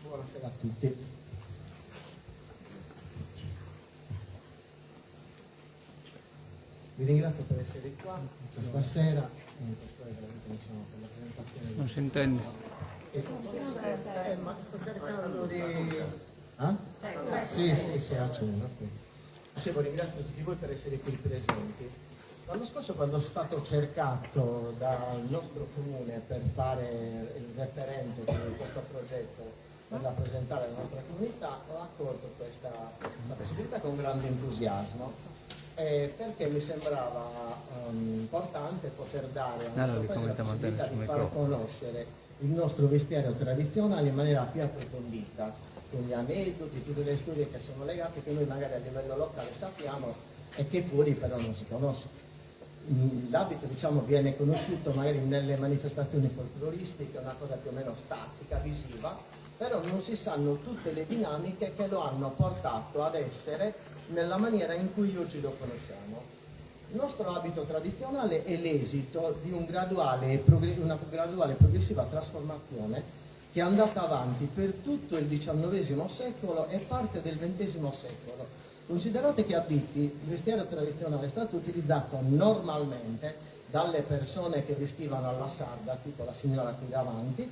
[SPEAKER 4] Buonasera a tutti. Vi ringrazio per essere qua questa sera, questa è veramente insomma, per la presentazione.
[SPEAKER 6] Non si intende.
[SPEAKER 4] Eh, ma sto cercando di... Ah? Sì, sì, sì, acceso. ok. Dicevo, ringrazio tutti voi per essere qui presenti. L'anno scorso quando sono stato cercato dal nostro comune per fare il referente di questo progetto per rappresentare la nostra comunità, ho accolto questa, questa possibilità con grande entusiasmo eh, perché mi sembrava um, importante poter dare al
[SPEAKER 6] Allora,
[SPEAKER 4] nostro
[SPEAKER 6] di
[SPEAKER 4] paese
[SPEAKER 6] come
[SPEAKER 4] la
[SPEAKER 6] te mantenere
[SPEAKER 4] possibilità
[SPEAKER 6] sul
[SPEAKER 4] di far
[SPEAKER 6] microfono.
[SPEAKER 4] conoscere il nostro vestiario tradizionale in maniera più approfondita, con gli aneddoti, tutte le storie che sono legate, che noi magari a livello locale sappiamo e che fuori però non si conosce. Mm, L'abito diciamo, viene conosciuto magari nelle manifestazioni folcloristiche, è una cosa più o meno statica, visiva, però non si sanno tutte le dinamiche che lo hanno portato ad essere nella maniera in cui oggi lo conosciamo. Il nostro abito tradizionale è l'esito di un graduale e progr- una graduale e progressiva trasformazione che è andata avanti per tutto il XIX secolo e parte del XX secolo. Considerate che a Bitti il vestiario tradizionale è stato utilizzato normalmente dalle persone che vestivano alla sarda, tipo la signora qui davanti,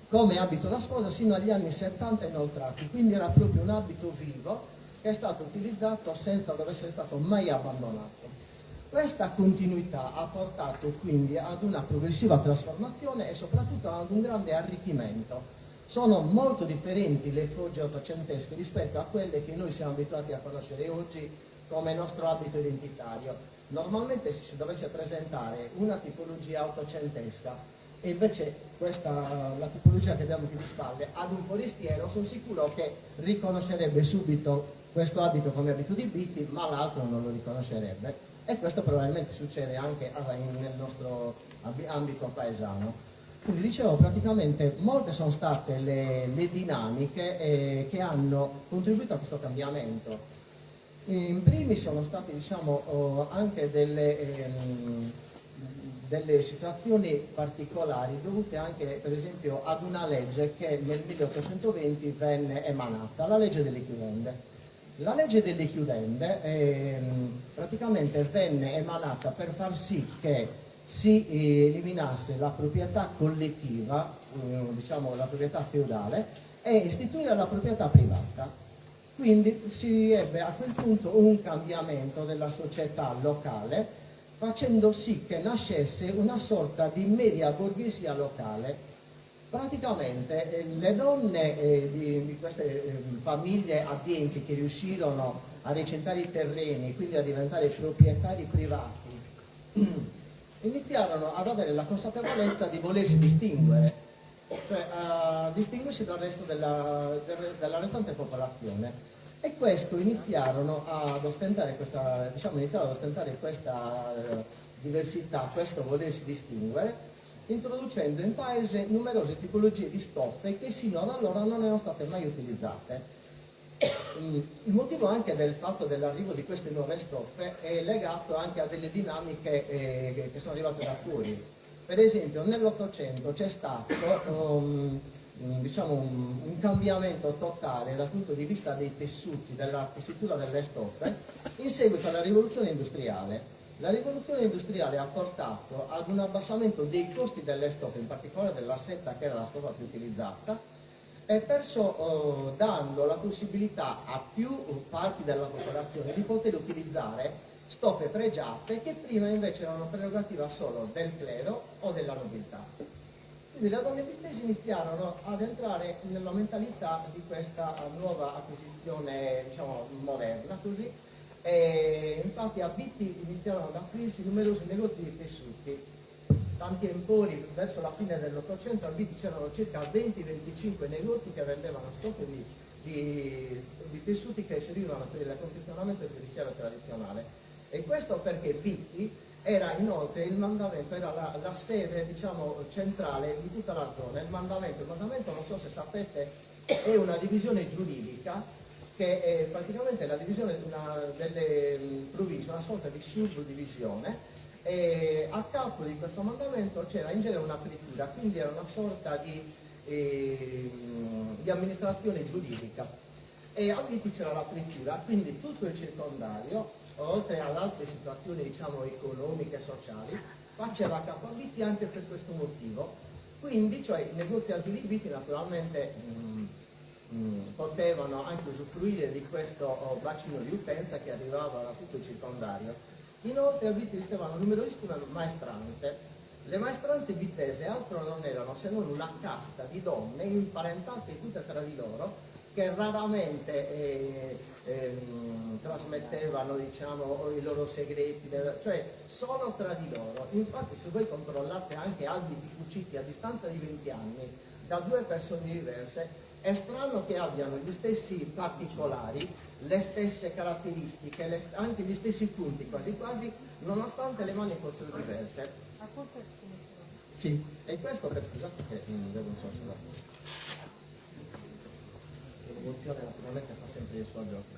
[SPEAKER 4] come abito da sposa sino agli anni 70 inoltrati, quindi era proprio un abito vivo che è stato utilizzato senza dover essere stato mai abbandonato. Questa continuità ha portato quindi ad una progressiva trasformazione e soprattutto ad un grande arricchimento. Sono molto differenti le fogge ottocentesche rispetto a quelle che noi siamo abituati a conoscere oggi come nostro abito identitario. Normalmente se si dovesse presentare una tipologia ottocentesca e invece questa, la tipologia che abbiamo qui di spalle, ad un forestiero sono sicuro che riconoscerebbe subito questo abito come abito di Bitti, ma l'altro non lo riconoscerebbe. E questo probabilmente succede anche nel nostro ambito paesano. Quindi dicevo, praticamente molte sono state le, le dinamiche eh, che hanno contribuito a questo cambiamento. In primis sono state diciamo, oh, anche delle, ehm, delle situazioni particolari dovute anche per esempio ad una legge che nel 1820 venne emanata, la legge delle chiudende. La legge delle chiudende ehm, praticamente venne emanata per far sì che si eliminasse la proprietà collettiva, eh, diciamo la proprietà feudale, e istituire la proprietà privata. Quindi si ebbe a quel punto un cambiamento della società locale. facendo sì che nascesse una sorta di media borghesia locale. Praticamente le donne di queste famiglie abbienti che riuscirono a recintare i terreni, quindi a diventare proprietari privati, iniziarono ad avere la consapevolezza di volersi distinguere, cioè a distinguersi dal resto della restante popolazione. E questo iniziarono ad ostentare questa, diciamo, iniziarono ad ostentare questa diversità, questo volersi distinguere, introducendo in paese numerose tipologie di stoffe che sino ad allora non erano state mai utilizzate. Il motivo anche del fatto dell'arrivo di queste nuove stoffe è legato anche a delle dinamiche che sono arrivate da fuori. Per esempio nell'Ottocento c'è stato diciamo un cambiamento totale dal punto di vista dei tessuti, della tessitura delle stoffe, in seguito alla rivoluzione industriale. La rivoluzione industriale ha portato ad un abbassamento dei costi delle stoffe, in particolare della seta, che era la stoffa più utilizzata, e perciò dando la possibilità a più parti della popolazione di poter utilizzare stoffe pregiate che prima invece erano prerogativa solo del clero o della nobiltà. Quindi le donne bittesi iniziarono ad entrare nella mentalità di questa nuova acquisizione, diciamo, moderna, così, e infatti a Bitti iniziarono ad aprirsi numerosi negozi di tessuti. Tanti empori, verso la fine dell'Ottocento a Bitti c'erano circa 20-25 negozi che vendevano stoffe di tessuti che servivano per il confezionamento del vestiario tradizionale. E questo perché Bitti era inoltre il mandamento, era la sede, diciamo, centrale di tutta la zona. Il mandamento, non so se sapete, è una divisione giuridica che è praticamente la divisione di una delle province, una sorta di subdivisione, e a capo di questo mandamento c'era in genere una pretura, quindi era una sorta di amministrazione giuridica. E a Bitti c'era la pretura, quindi tutto il circondario, oltre ad altre situazioni, diciamo, economiche e sociali, faceva capo a Bitti anche per questo motivo. Quindi, i negozianti di Bitti naturalmente potevano anche usufruire di questo bacino di utenza che arrivava da tutto il circondario. Inoltre a Bitti esistevano numerosissime maestranze. Le maestranze bittese altro non erano se non una casta di donne imparentate tutte tra di loro, che raramente trasmettevano, diciamo, i loro segreti, cioè solo tra di loro. Infatti se voi controllate anche abiti cuciti a distanza di 20 anni da due persone diverse, è strano che abbiano gli stessi particolari, le stesse caratteristiche, anche gli stessi punti quasi quasi, nonostante le mani fossero diverse.
[SPEAKER 5] Ma questo è finito.
[SPEAKER 4] Sì, e questo per, scusate che devo un sorso d'acqua. L'emozione naturalmente fa sempre il suo gioco.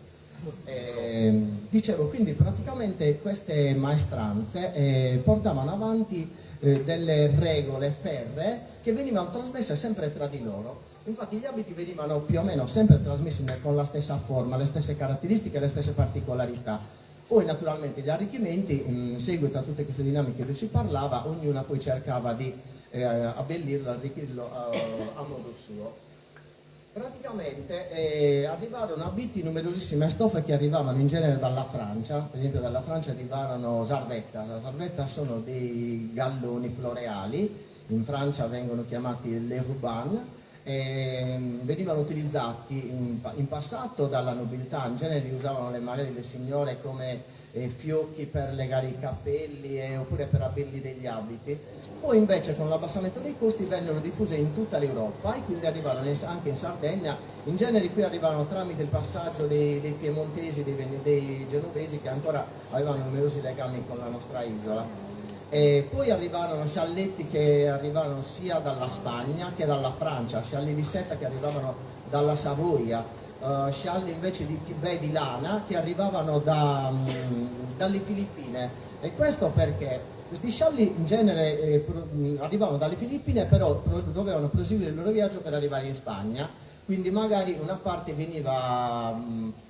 [SPEAKER 4] Dicevo, quindi praticamente queste maestranze portavano avanti delle regole ferree che venivano trasmesse sempre tra di loro. Infatti gli abiti venivano più o meno sempre trasmessi con la stessa forma, le stesse caratteristiche, le stesse particolarità. Poi naturalmente gli arricchimenti, in seguito a tutte queste dinamiche di cui si parlava, ognuna poi cercava di abbellirlo, arricchirlo a modo suo. Praticamente arrivarono a Bitti numerosissime stoffe che arrivavano in genere dalla Francia. Per esempio dalla Francia arrivarono sarvetta. La sarvetta sono dei galloni floreali, in Francia vengono chiamati les rubans, e venivano utilizzati in passato dalla nobiltà, in genere li usavano magari le signore come fiocchi per legare i capelli oppure per abbellire gli abiti. Poi invece con l'abbassamento dei costi vennero diffuse in tutta l'Europa e quindi arrivarono anche in Sardegna. In genere qui arrivarono tramite il passaggio dei piemontesi, dei genovesi, che ancora avevano numerosi legami con la nostra isola. E poi arrivarono scialletti che arrivarono sia dalla Spagna che dalla Francia, scialli di seta che arrivavano dalla Savoia, scialli invece di tibè di lana che arrivavano dalle Filippine. E questo perché questi scialli in genere arrivavano dalle Filippine, però dovevano proseguire il loro viaggio per arrivare in Spagna, quindi magari una parte veniva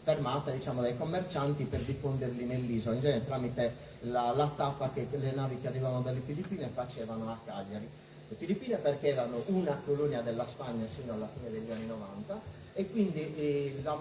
[SPEAKER 4] fermata, dai commercianti per diffonderli nell'isola, in genere tramite la tappa che le navi che arrivavano dalle Filippine facevano a Cagliari. Le Filippine perché erano una colonia della Spagna sino alla fine degli anni 90, e quindi la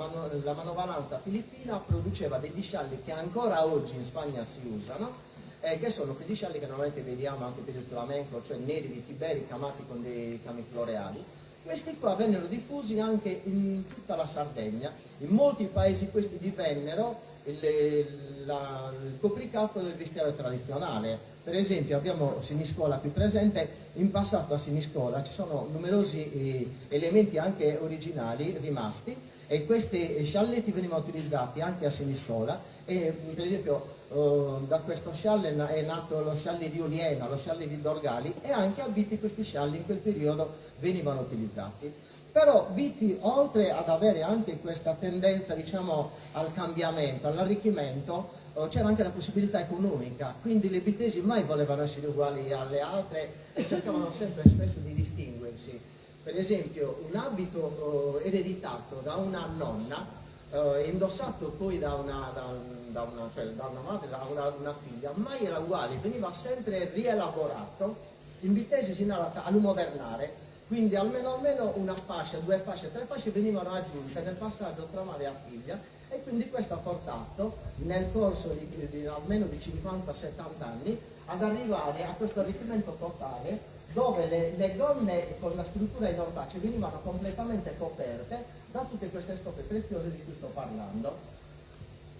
[SPEAKER 4] manovalanza filippina produceva degli scialli che ancora oggi in Spagna si usano. eh, che sono quegli scialli che normalmente vediamo anche per il flamenco, cioè neri di Tiberi ricamati con dei ricami floreali. Questi qua vennero diffusi anche in tutta la Sardegna, in molti paesi questi divennero il, la, il copricapo del vestiario tradizionale. Per esempio abbiamo Siniscola qui presente, in passato a Siniscola ci sono numerosi eh, elementi anche originali rimasti e questi scialletti venivano utilizzati anche a Siniscola e per esempio eh, da questo scialle è nato lo scialle di Oliena, lo scialle di Dorgali e anche a Bitti questi scialli in quel periodo venivano utilizzati. Però Bitti, oltre ad avere anche questa tendenza diciamo, al cambiamento, all'arricchimento, eh, c'era anche la possibilità economica, quindi le bittesi mai volevano essere uguali alle altre e cercavano sempre spesso di distinguersi. Per esempio un abito eh, ereditato da una nonna, eh, indossato poi da una, da, da una, cioè da una madre, da una, una figlia, mai era uguale, veniva sempre rielaborato. In bittese si narra a modernare, quindi almeno, almeno una fascia, due fasce, tre fasce venivano aggiunte nel passaggio tra madre e figlia e quindi questo ha portato nel corso di, di almeno di 50-70 anni ad arrivare a questo arricchimento totale dove le, le gonne con la struttura in orbace venivano completamente coperte da tutte queste stoffe preziose di cui sto parlando.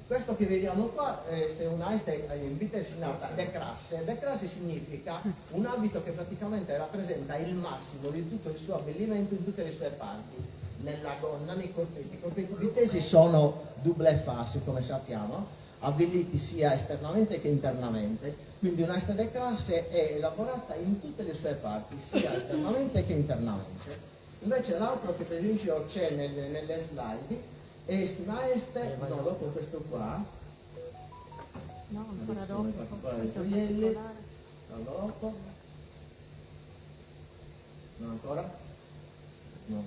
[SPEAKER 4] Questo che vediamo qua è una este in bittese si narra de crasse. De crasse significa un abito che praticamente rappresenta il massimo di tutto il suo abbellimento in tutte le sue parti, nella gonna, nei corpetti. I corpetti bittesi sono double face, come sappiamo, abbelliti sia esternamente che internamente. Quindi una este de classe è elaborata in tutte le sue parti, sia esternamente che internamente. Invece l'altro che per esempio c'è nelle, nelle slide è una este, no, dopo questo qua,
[SPEAKER 5] No, ancora dopo.
[SPEAKER 4] particolare
[SPEAKER 5] Questo è
[SPEAKER 4] gioielli,
[SPEAKER 5] particolare.
[SPEAKER 4] no, dopo, no ancora? No.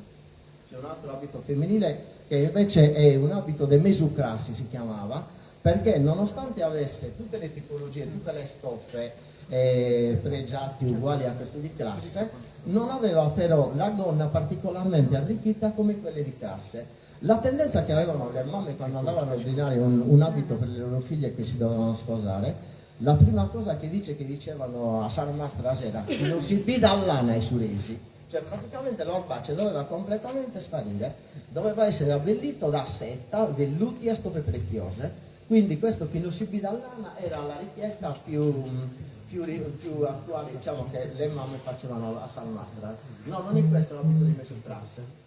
[SPEAKER 4] C'è un altro abito femminile che invece è un abito de mesucrassi si chiamava, perché nonostante avesse tutte le tipologie, tutte le stoffe eh, pregiate uguali a questo di classe, non aveva però la gonna particolarmente arricchita come quelle di classe. La tendenza che avevano le mamme quando andavano a ordinare un, un abito per le loro figlie che si dovevano sposare, la prima cosa che dice che dicevano a sas mastras era che non si bida lana ai suresi, cioè praticamente l'orbace doveva completamente sparire, doveva essere abbellito da seta, velluti e stoffe preziose. Quindi questo chi non si bida lana era la richiesta più, più, più attuale, diciamo, che le mamme facevano a sas mastras. No, non è questo l'abito di mesucrasse.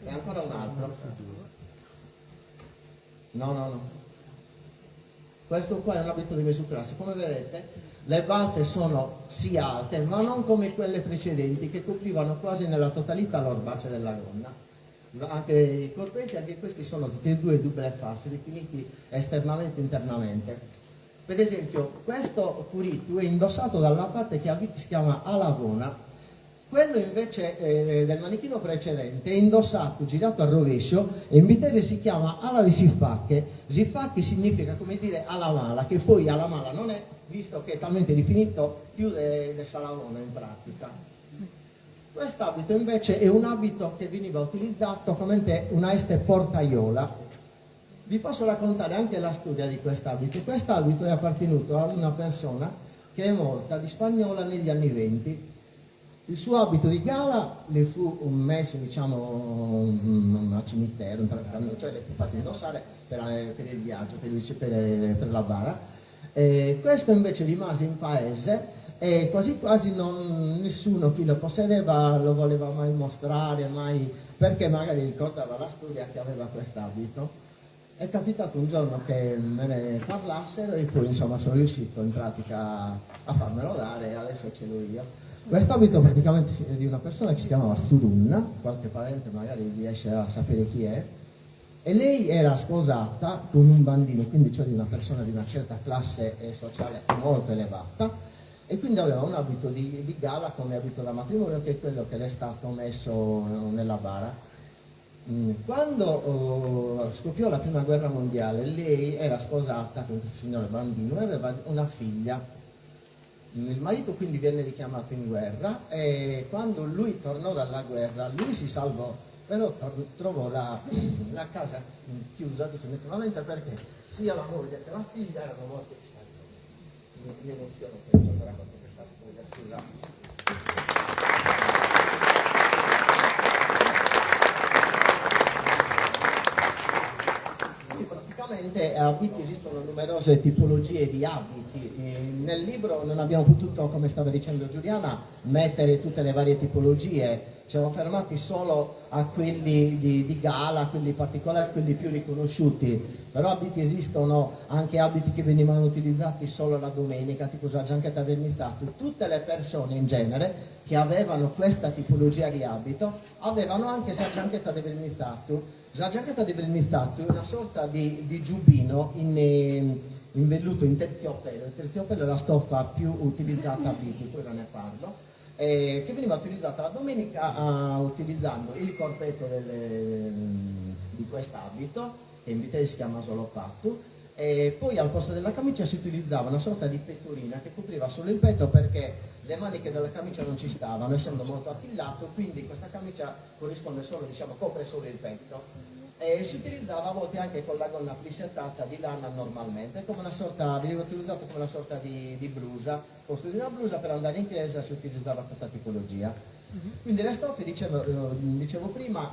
[SPEAKER 4] È ancora un altro. No, no, no. Questo qua è un abito di mesuclasse. Come vedete, le balze sono sì alte, ma non come quelle precedenti che coprivano quasi nella totalità l'orbace della gonna. Anche i corpetti, anche questi sono tutti e due double face, definiti esternamente e internamente. Per esempio, questo furitu è indossato dalla parte che a Bitti si chiama alavona. Quello invece eh, del manichino precedente è indossato, girato al rovescio, e in bittese si chiama ala di siffacche. Siffacche significa come dire ala mala, che poi ala mala non è, visto che è talmente definito più del de salavona in pratica. Quest'abito invece è un abito che veniva utilizzato come una este portaiola. Vi posso raccontare anche la storia di quest'abito. Quest'abito è appartenuto a una persona che è morta di spagnola negli anni 20. Il suo abito di gala le fu messo, diciamo, al cimitero, cioè le fu fatto indossare per, per il viaggio, per, il, per, per la bara. E questo invece rimase in paese e quasi quasi non, nessuno chi lo possedeva lo voleva mai mostrare, mai, perché magari ricordava la storia che aveva quest'abito. È capitato un giorno che me ne parlassero e poi insomma sono riuscito in pratica a farmelo dare e adesso ce l'ho io. Quest'abito praticamente è di una persona che si chiamava Zurunna, qualche parente magari riesce a sapere chi è, e lei era sposata con un bambino, quindi cioè di una persona di una certa classe sociale molto elevata, e quindi aveva un abito di, di gala come abito da matrimonio, che è quello che le è stato messo nella bara. Mm, quando oh, scoppiò la prima guerra mondiale, lei era sposata con questo signore bambino e aveva una figlia. Il marito quindi venne richiamato in guerra e quando lui tornò dalla guerra, lui si salvò, però trovò la, la casa chiusa definitivamente perché sia la moglie che la figlia erano morti di spagnoli. Mi emoziono penso quando racconto questa storia, scusate. Quindi praticamente a Bitti esistono numerose tipologie di abiti. Nel libro non abbiamo potuto, come stava dicendo Giuliana, mettere tutte le varie tipologie, siamo fermati solo a quelli di, di gala, quelli particolari, quelli più riconosciuti. Però abiti esistono anche abiti che venivano utilizzati solo la domenica, tipo la gianchetta vernizzato. Tutte le persone in genere che avevano questa tipologia di abito avevano anche sa gianchetta de vernizzato. Sa gianchetta de vernizzato è una sorta di, di giubbino in, in velluto in terziopelo. Il terziopelo è la stoffa più utilizzata a Bitti, poi non ne parlo eh, che veniva utilizzata la domenica uh, utilizzando il corpetto delle, di quest'abito, che in Vitesse si chiama solo pattu, e poi al posto della camicia si utilizzava una sorta di pettorina che copriva solo il petto perché le maniche della camicia non ci stavano, essendo molto attillato, quindi questa camicia corrisponde solo, diciamo, copre solo il petto. E si utilizzava a volte anche con la gonna plissettata di lana normalmente, come una sorta, veniva utilizzato come una sorta di, di blusa, posto di una blusa per andare in chiesa si utilizzava questa tipologia. Quindi le stoffe, dicevo, eh, dicevo prima,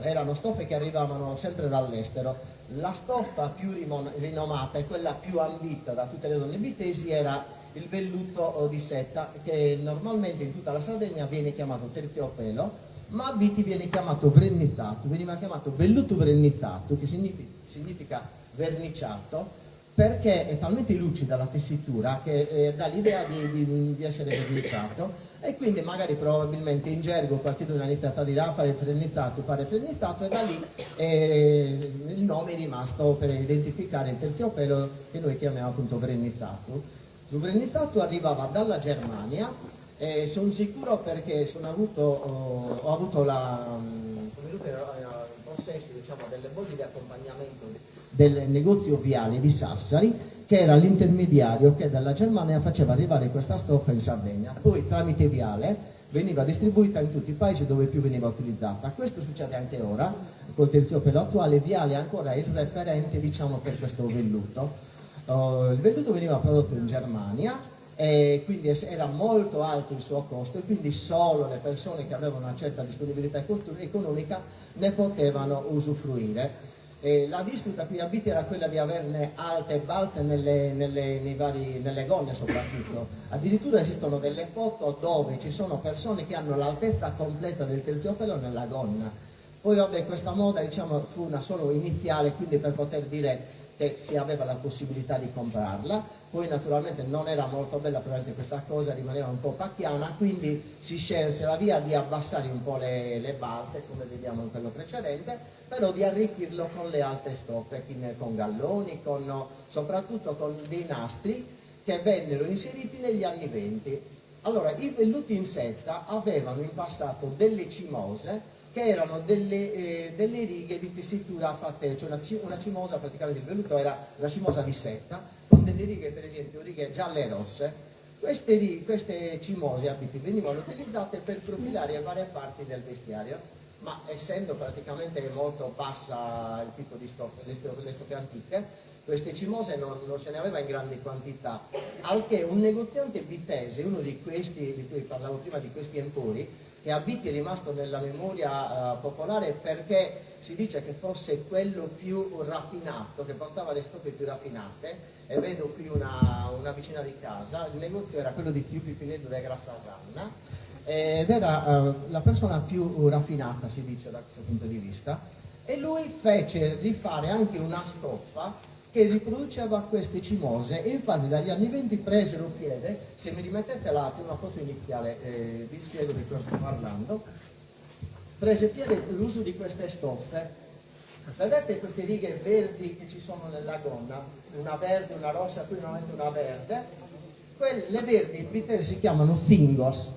[SPEAKER 4] eh, erano stoffe che arrivavano sempre dall'estero. La stoffa più rinomata e quella più ambita da tutte le donne bitesi era il velluto di seta, che normalmente in tutta la Sardegna viene chiamato terziopelo, ma a Bitti viene chiamato vrennizzato, veniva chiamato velluto vrennizzato, che significa, significa verniciato, perché è talmente lucida la tessitura che eh, dà l'idea di, di, di essere verniciato e quindi magari probabilmente in gergo qualcuno ha iniziato a dire ah pare frennizzato, pare frennizzato e da lì eh, il nome è rimasto per identificare il terziopelo che noi chiamiamo appunto vrennizzato. Il vrennizzato arrivava dalla Germania e sono sicuro perché sono avuto, ho, ho avuto la, sono venuto in possesso diciamo, delle bolli di accompagnamento del negozio Viale di Sassari che era l'intermediario che dalla Germania faceva arrivare questa stoffa in Sardegna. Poi tramite Viale veniva distribuita in tutti i paesi dove più veniva utilizzata. Questo succede anche ora, col terziopelo attuale, Viale è ancora il referente diciamo, per questo velluto. Uh, il velluto veniva prodotto in Germania e quindi era molto alto il suo costo e quindi solo le persone che avevano una certa disponibilità economica ne potevano usufruire. E la disputa qui a Bitti era quella di averne alte balze nelle, nelle, nei vari, nelle gonne soprattutto. Addirittura esistono delle foto dove ci sono persone che hanno l'altezza completa del terziopelo nella gonna. Poi vabbè questa moda diciamo, fu una solo iniziale, quindi per poter dire che si aveva la possibilità di comprarla. Poi naturalmente non era molto bella probabilmente questa cosa, rimaneva un po' pacchiana, quindi si scelse la via di abbassare un po' le, le balze, come vediamo in quello precedente, però di arricchirlo con le alte stoffe, con galloni, con, soprattutto con dei nastri che vennero inseriti negli anni 20. Allora, i velluti in seta avevano in passato delle cimose che erano delle, eh, delle righe di tessitura fatte, cioè una, una cimosa praticamente il velluto era una cimosa di seta, con delle righe per esempio righe gialle e rosse. Queste, queste cimose abiti venivano utilizzate per profilare varie parti del vestiario, ma essendo praticamente molto bassa il tipo di stoffe, le stoffe, le stoffe antiche, queste cimose non, non se ne aveva in grande quantità, al che un negoziante bittese, uno di questi di cui parlavo prima, di questi empori, che a Bitti è rimasto nella memoria uh, popolare perché si dice che fosse quello più raffinato, che portava le stoffe più raffinate, e vedo qui una, una vicina di casa, il negozio era quello di Fiupi Pinedo de Grassasanna, ed era uh, la persona più raffinata, si dice da questo punto di vista, e lui fece rifare anche una stoffa che riproduceva queste cimose e infatti dagli anni 20 presero piede, se mi rimettete la prima foto iniziale eh, vi spiego di cosa sto parlando, prese piede l'uso di queste stoffe. Vedete queste righe verdi che ci sono nella gonna? Una verde, una rossa, qui normalmente una verde. Quelle verdi in vitese si chiamano zingos.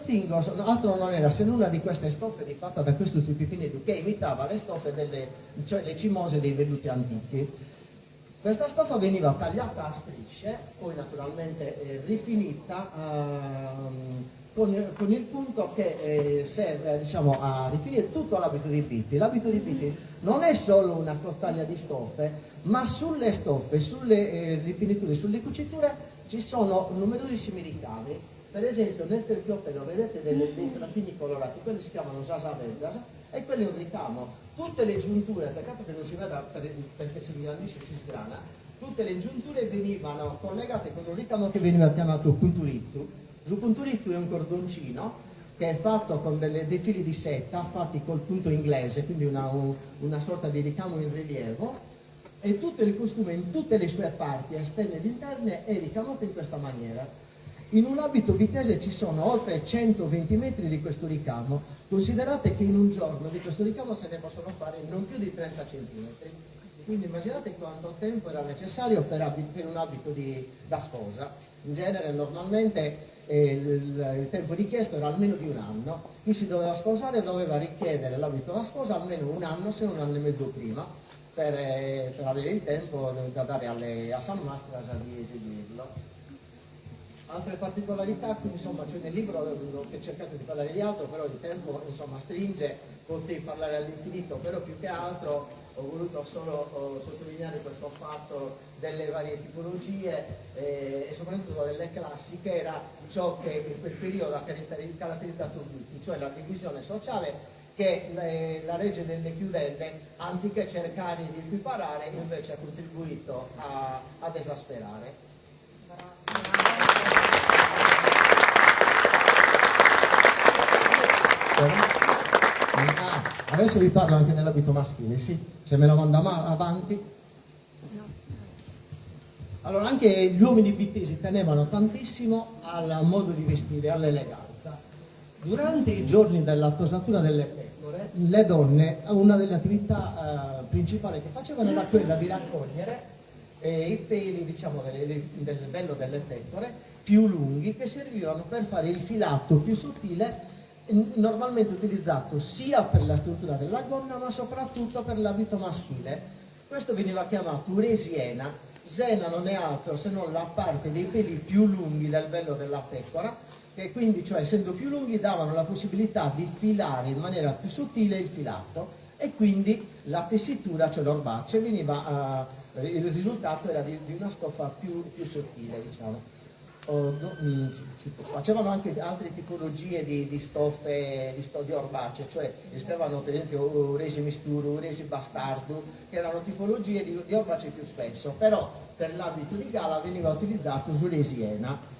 [SPEAKER 4] Zingos altro non era se non una di queste stoffe fatta da questo Pipinedu che imitava le stoffe delle, cioè le cimose dei velluti antichi. Questa stoffa veniva tagliata a strisce, poi naturalmente eh, rifinita ehm, con, con, il punto che eh, serve diciamo, a rifinire tutto l'abito di Bitti. L'abito di Bitti non è solo una cottaglia di stoffe, ma sulle stoffe, sulle eh, rifiniture, sulle cuciture Ci sono numerosissimi ricami, per esempio nel terziopelo vedete delle, dei trattini colorati, quelli si chiamano sas aveddas e quello è un ricamo. Tutte le giunture, peccato che non si veda per, perché si ingrandisce e si sgrana, tutte le giunture venivano collegate con un ricamo che veniva chiamato punturizzu. Su punturizzu è un cordoncino che è fatto con delle, dei fili di seta fatti col punto inglese, quindi una, una sorta di ricamo in rilievo, e tutto il costume in tutte le sue parti, esterne ed interne, è ricamato in questa maniera. In un abito bittese ci sono oltre 120 metri di questo ricamo. Considerate che in un giorno di questo ricamo se ne possono fare non più di 30 centimetri. Quindi immaginate quanto tempo era necessario per, per un abito di, da sposa. In genere normalmente eh, il, il tempo richiesto era almeno di un anno. Chi si doveva sposare doveva richiedere l'abito da sposa almeno un anno, se non un anno e mezzo prima, per, eh, per avere il tempo da dare alle, a sas mastras di eseguirlo. Altre particolarità, qui insomma c'è nel libro ho cercato di parlare di altro, però il tempo insomma stringe, potrei parlare all'infinito, però più che altro ho voluto solo oh, sottolineare questo fatto delle varie tipologie eh, e soprattutto delle classi, che era ciò che in quel periodo ha caratterizzato tutti, cioè la divisione sociale che eh, la legge delle chiudende, anziché cercare di equiparare, invece ha contribuito a, ad esasperare. Ah, adesso vi parlo anche dell'abito maschile, sì, se me lo manda avanti. Allora, anche gli uomini bittesi tenevano tantissimo al modo di vestire, all'eleganza. Durante i giorni della tosatura delle pecore, le donne, una delle attività eh, principali che facevano era quella di raccogliere eh, i peli, diciamo, delle, del vello delle pecore più lunghi che servivano per fare il filato più sottile normalmente utilizzato sia per la struttura della gonna ma soprattutto per l'abito maschile. Questo veniva chiamato resiena. Sena non è altro se non la parte dei peli più lunghi del vello della pecora, che quindi, cioè, essendo più lunghi, davano la possibilità di filare in maniera più sottile il filato e quindi la tessitura, cioè l'orbace, veniva, uh, il risultato era di, di una stoffa più, più sottile, diciamo. Oh, no, mm, si facevano anche altre tipologie di, di stoffe, di, sto, di orbace, cioè esistevano per esempio resi misturu, resi bastardu, che erano tipologie di, di orbace più spesso, però per l'abito di gala veniva utilizzato su resiena.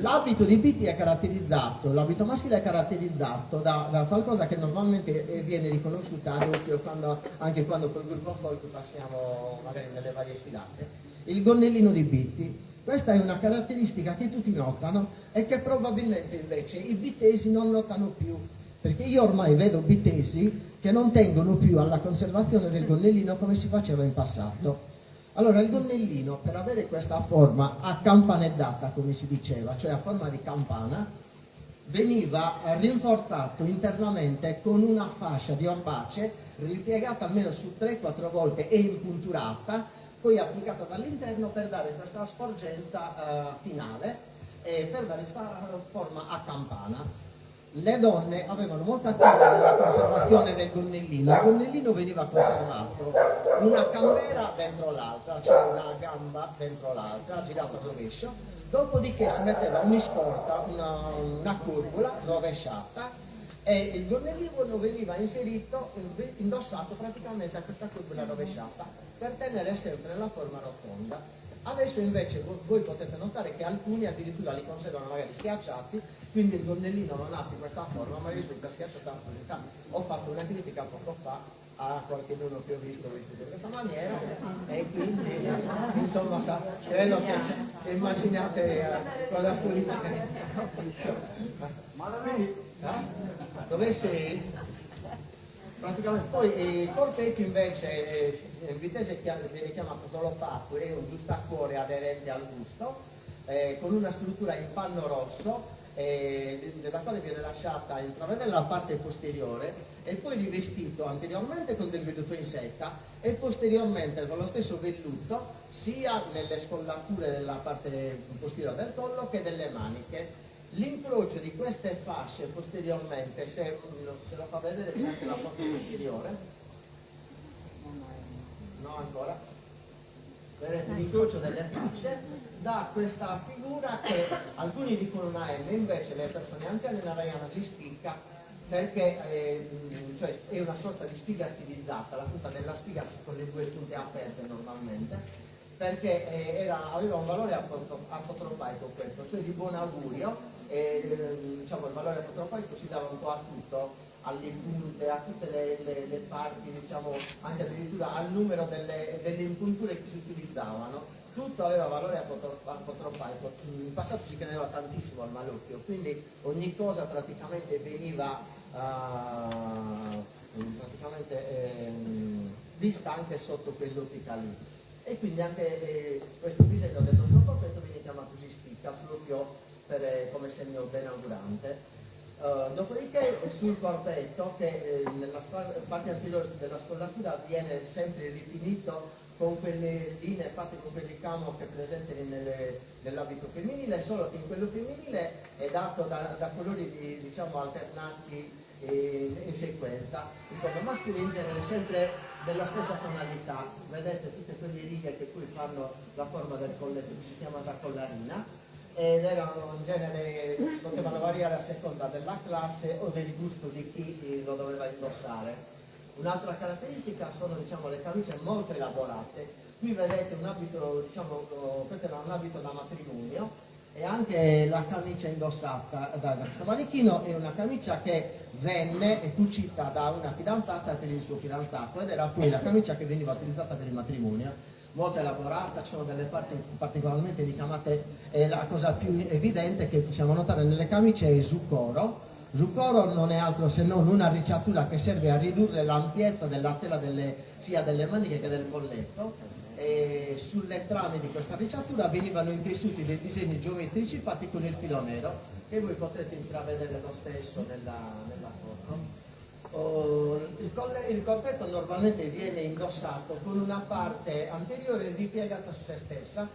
[SPEAKER 4] L'abito di Bitti è caratterizzato, l'abito maschile è caratterizzato da, da qualcosa che normalmente eh, viene riconosciuta ad occhio quando, anche quando col gruppo folk passiamo magari nelle varie sfilate. Il gonnellino di Bitti. Questa è una caratteristica che tutti notano e che probabilmente invece i bittesi non notano più, perché io ormai vedo bittesi che non tengono più alla conservazione del gonnellino come si faceva in passato. Allora il gonnellino per avere questa forma accampanellata, come si diceva, cioè a forma di campana, veniva rinforzato internamente con una fascia di orbace ripiegata almeno su 3-4 volte e impunturata, poi applicata dall'interno per dare questa sporgenza eh, finale e per dare questa forma a campana. Le donne avevano molta cura nella conservazione del gonnellino. Il gonnellino veniva conservato una cambera dentro l'altra, cioè una gamba dentro l'altra, girato a rovescio, dopodiché si metteva un'isporta, una, una curvula rovesciata e il gonnellino veniva inserito, indossato praticamente a questa curvula rovesciata per tenere sempre la forma rotonda. Adesso invece voi potete notare che alcuni addirittura li conservano magari schiacciati, quindi il gonnellino non ha più questa forma, ma risulta schiacciato a punta. Ho fatto una critica poco fa a qualcuno che ho visto vestito in questa maniera e quindi insomma sa, credo che, che immaginiate eh, cosa sto dicendo. Quindi, eh? Dove sei? Praticamente, poi eh, il corpetto invece eh, in vitese viene chiamato solo patto, è un giustacuore aderente al gusto, eh, con una struttura in panno rosso, eh, della quale viene lasciata intravedere la parte posteriore e poi rivestito anteriormente con del velluto in seta e posteriormente con lo stesso velluto sia nelle scollature della parte posteriore del collo che delle maniche. L'incrocio di queste fasce posteriormente, se, se lo fa vedere c'è anche la foto posteriore, no ancora? Vedete l'incrocio delle fasce dà questa figura che alcuni dicono una M, invece le persone anziane naraiant s'ispica perché cioè è una sorta di spiga stilizzata, la punta della spiga con le due punte aperte normalmente, perché era, aveva un valore apotropaico questo, cioè di buon augurio, e, diciamo, il valore apotropaico si dava un po' a tutto, alle punte, a tutte le parti, diciamo, anche addirittura al numero delle impunture che si utilizzavano. Tutto aveva valore apotropaico. In passato si credeva tantissimo al malocchio, quindi ogni cosa praticamente veniva praticamente, vista anche sotto quell'ottica lì. E quindi anche questo disegno del nostro corpetto viene chiamato s'ispica, proprio come segno benaugurante. Dopodiché sul corpetto, che nella parte anteriore della scollatura viene sempre rifinito con quelle linee fatte con quel ricamo che è presente nell'abito femminile, solo che in quello femminile è dato da colori alternati in sequenza. In quello maschile in genere è sempre della stessa tonalità, vedete tutte quelle righe che poi fanno la forma del colletto, che si chiama la collarina, ed erano in genere, potevano variare a seconda della classe o del gusto di chi lo doveva indossare. Un'altra caratteristica sono, le camicie molto elaborate. Qui vedete un abito, diciamo, oh, questo era un abito da matrimonio, e anche la camicia indossata da questo manichino è una camicia che venne cucita da una fidanzata per il suo fidanzato, ed era poi la camicia che veniva utilizzata per il matrimonio. Molto elaborata, ci sono delle parti particolarmente ricamate, e la cosa più evidente che possiamo notare nelle camicie è il zuccoro. Zuccoro non è altro se non una arricciatura che serve a ridurre l'ampiezza della tela sia delle maniche che del colletto, e sulle trame di questa arricciatura venivano intessuti dei disegni geometrici fatti con il filo nero, che voi potrete intravedere lo stesso nella foto. Oh, il corpetto normalmente viene indossato con una parte anteriore ripiegata su se stessa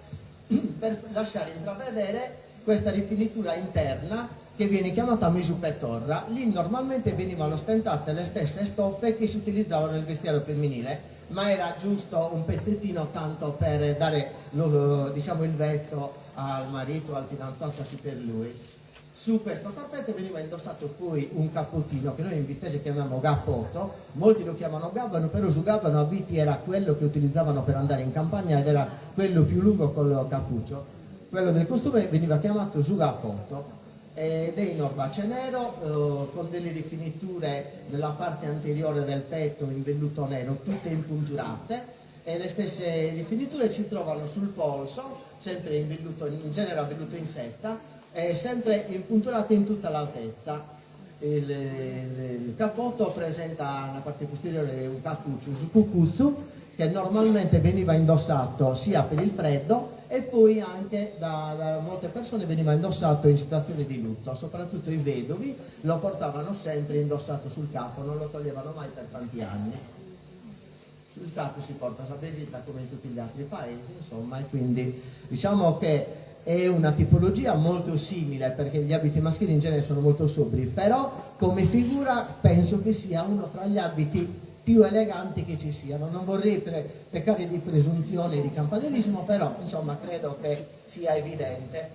[SPEAKER 4] per lasciare intravedere questa rifinitura interna che viene chiamata mesupetorra. Lì normalmente venivano ostentate le stesse stoffe che si utilizzavano nel vestiario femminile, ma era giusto un pezzettino tanto per dare il vetro al marito, al fidanzato, a chi per lui. Su questo corpetto veniva indossato poi un cappottino che noi in bittese chiamiamo gappotto, molti lo chiamano gabbano, però su gabbano a Bitti era quello che utilizzavano per andare in campagna ed era quello più lungo con lo cappuccio. Quello del costume veniva chiamato sugappotto ed è in orbace nero, con delle rifiniture nella parte anteriore del petto in velluto nero, tutte impunturate, e le stesse rifiniture si trovano sul polso, sempre in velluto, in genere a velluto in seta, e sempre impunturate in tutta l'altezza. Il cappotto presenta nella parte posteriore un cappuccio, un cucuzzu, che normalmente veniva indossato sia per il freddo e poi anche da molte persone veniva indossato in situazioni di lutto, soprattutto i vedovi lo portavano sempre indossato sul capo, non lo toglievano mai per tanti anni. Sul capo si porta la berretta come in tutti gli altri paesi, e quindi diciamo che è una tipologia molto simile, perché gli abiti maschili in genere sono molto sobri, però come figura penso che sia uno tra gli abiti più eleganti che ci siano. Non vorrei peccare di presunzione e di campanilismo, però credo che sia evidente.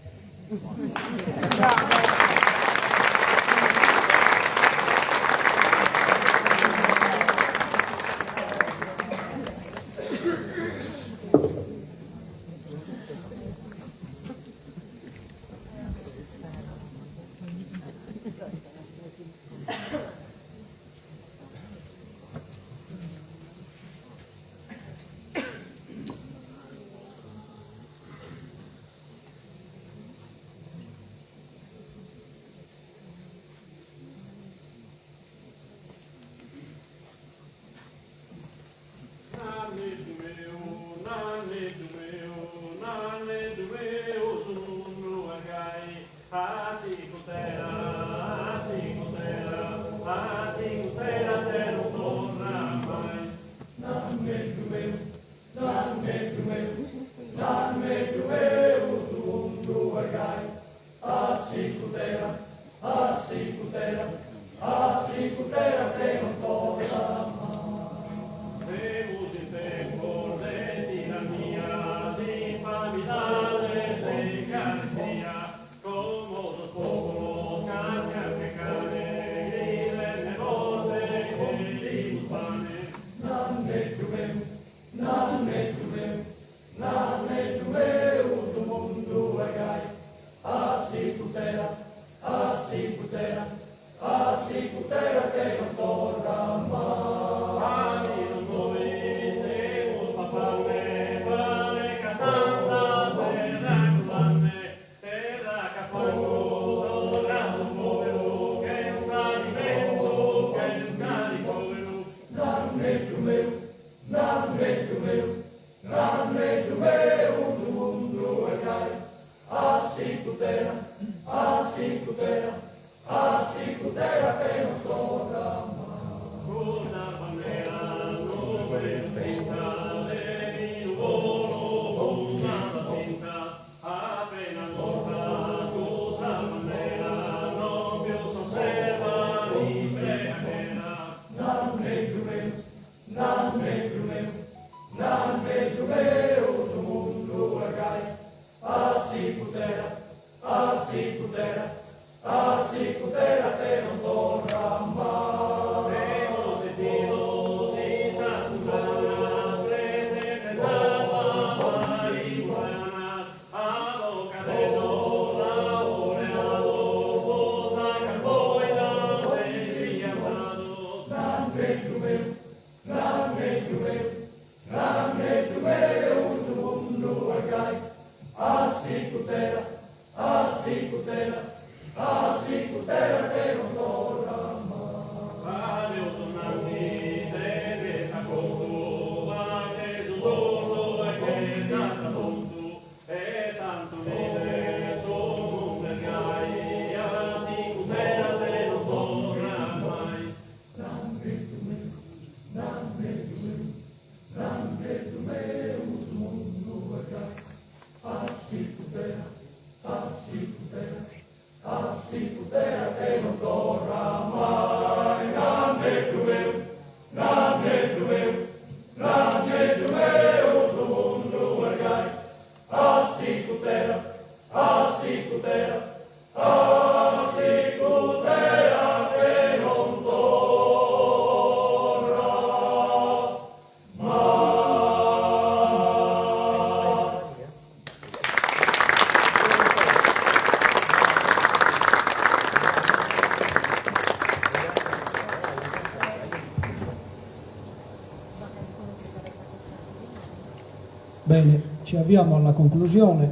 [SPEAKER 1] Bene, ci avviamo alla conclusione.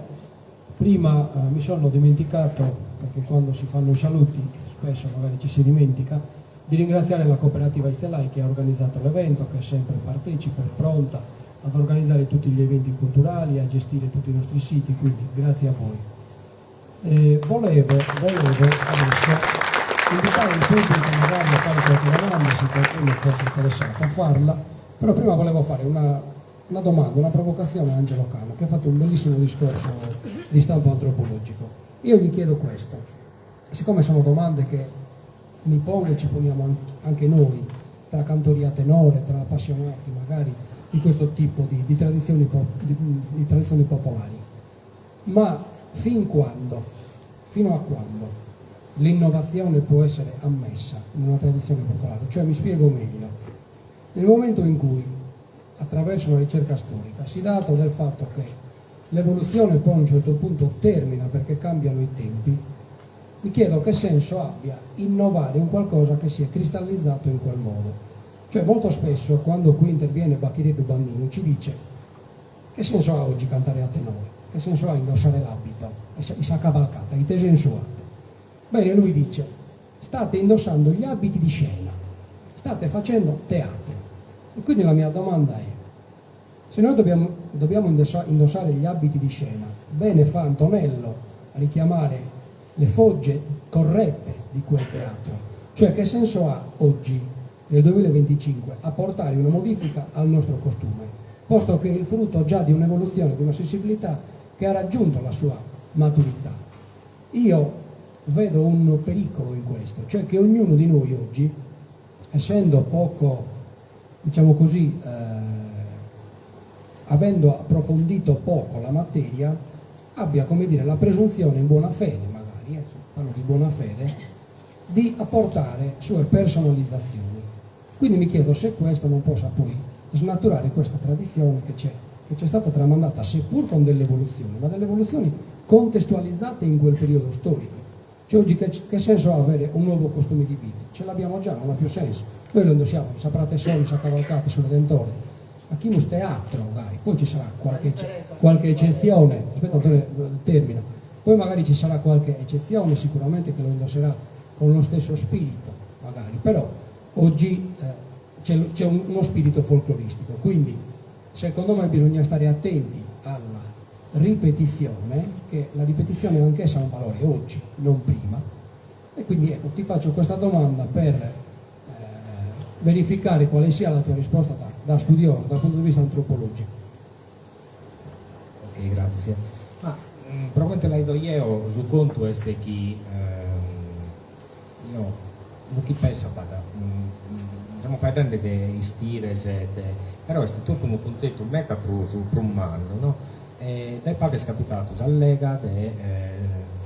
[SPEAKER 1] Prima mi sono dimenticato, perché quando si fanno i saluti spesso magari ci si dimentica, di ringraziare la cooperativa Istelai che ha organizzato l'evento, che è sempre partecipe, è pronta ad organizzare tutti gli eventi culturali, a gestire tutti i nostri siti, quindi grazie a voi. Volevo, volevo adesso invitare il pubblico magari a fare qualche domanda, se qualcuno fosse interessato a farla, però prima volevo fare una, una domanda, una provocazione a Angelo Cano, che ha fatto un bellissimo discorso di stampo antropologico. Io gli chiedo questo, siccome sono domande che mi pongo e ci poniamo anche noi, tra cantoria tenore, tra appassionati magari di questo tipo di, di tradizioni, di, di tradizioni popolari, ma fin quando, fino a quando l'innovazione può essere ammessa in una tradizione popolare? Cioè mi spiego meglio, nel momento in cui attraverso una ricerca storica si dà atto del fatto che l'evoluzione poi a un certo punto termina perché cambiano i tempi, mi chiedo che senso abbia innovare un qualcosa che si è cristallizzato in quel modo. Cioè molto spesso quando qui interviene Bacchireddu Bandinu ci dice che senso ha oggi cantare a tenore, che senso ha indossare l'abito, e sa cavalcata, ite sensu at. Bene, lui dice state indossando gli abiti di scena, state facendo teatro. E quindi la mia domanda è, se noi dobbiamo, dobbiamo indossare gli abiti di scena, bene fa Antonello a richiamare le fogge corrette di quel teatro. Cioè che senso ha oggi, nel 2025, apportare una modifica al nostro costume, posto che è il frutto già di un'evoluzione, di una sensibilità che ha raggiunto la sua maturità. Io vedo un pericolo in questo, cioè che ognuno di noi oggi, essendo poco, diciamo così, avendo approfondito poco la materia, abbia, come dire, la presunzione in buona fede, magari, parlo di buona fede, di apportare sue personalizzazioni. Quindi mi chiedo se questo non possa poi snaturare questa tradizione che c'è, che c'è stata tramandata, seppur con delle evoluzioni, ma delle evoluzioni contestualizzate in quel periodo storico. Cioè oggi che, che senso ha avere un nuovo costume di Bitti? Ce l'abbiamo già, non ha più senso. Noi lo indossiamo, saprate solo, sa cavalcate sul Redentore. Faghimus teatro, dai, poi ci sarà qualche, qualche eccezione, aspetta Antonio, termino, poi magari ci sarà qualche eccezione sicuramente che lo indosserà con lo stesso spirito, magari, però oggi eh, c'è uno spirito folcloristico, quindi secondo me bisogna stare attenti alla ripetizione, che la ripetizione anch'essa ha un valore oggi, non prima, e quindi ecco, ti faccio questa domanda per eh, verificare quale sia la tua risposta da, da studioso, dal punto di vista antropologico.
[SPEAKER 3] Ok, grazie. Ma pro comente la 'ido jeo su contu est chi eo unu chi pensat semus faeddende de istires e de però est totu unu cuntzetu meda prus prus mannu no e dae pagu est capitadu s'allega de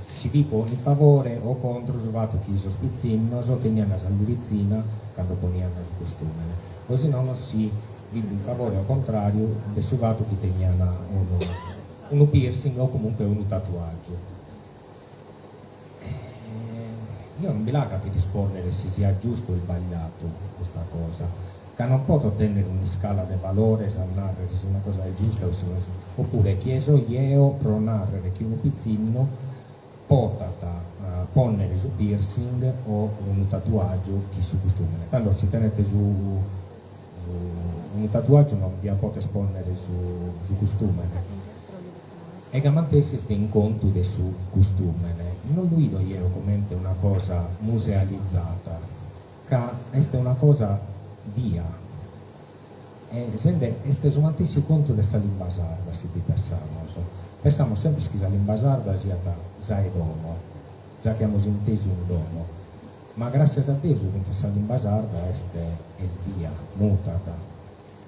[SPEAKER 3] si fipo in favore o contro su fatu chi sos pitzinnos tenian sa luritzina cando ponian su costumene o si nono si fipo in favore o contrariu de su fatu chi tenian unu unu piercing o comunque unu tatuaggiu. Eo non bi l'aco a ti rispondere si siat giustu o isbagliadu custa cosa. Ca non poto tènnere un'iscala de valores a nàrrere si una cosa est giusta o si no est, opure chie so jeo pro nàrrere chi unu pitzinnu potat pònnere su piercing o unu tatuàgiu chi su costùmene. Tando si tenet su unu tatuàgiu non diat poter pònnere su su costùmene. E gai mantessi est in contu de su costùmene. Non lu 'ido jeo comente una cosa musealizata, ca est una cosa bia. E sende est su mantessi contu de sa limba sarda, si bi pessamos. Pessamos semper chi sa limba sarda siat sa 'e domo, sa chi amus intesu in domo. Ma gràssias a Deus fintzas sa limba sarda est est bia, mutat.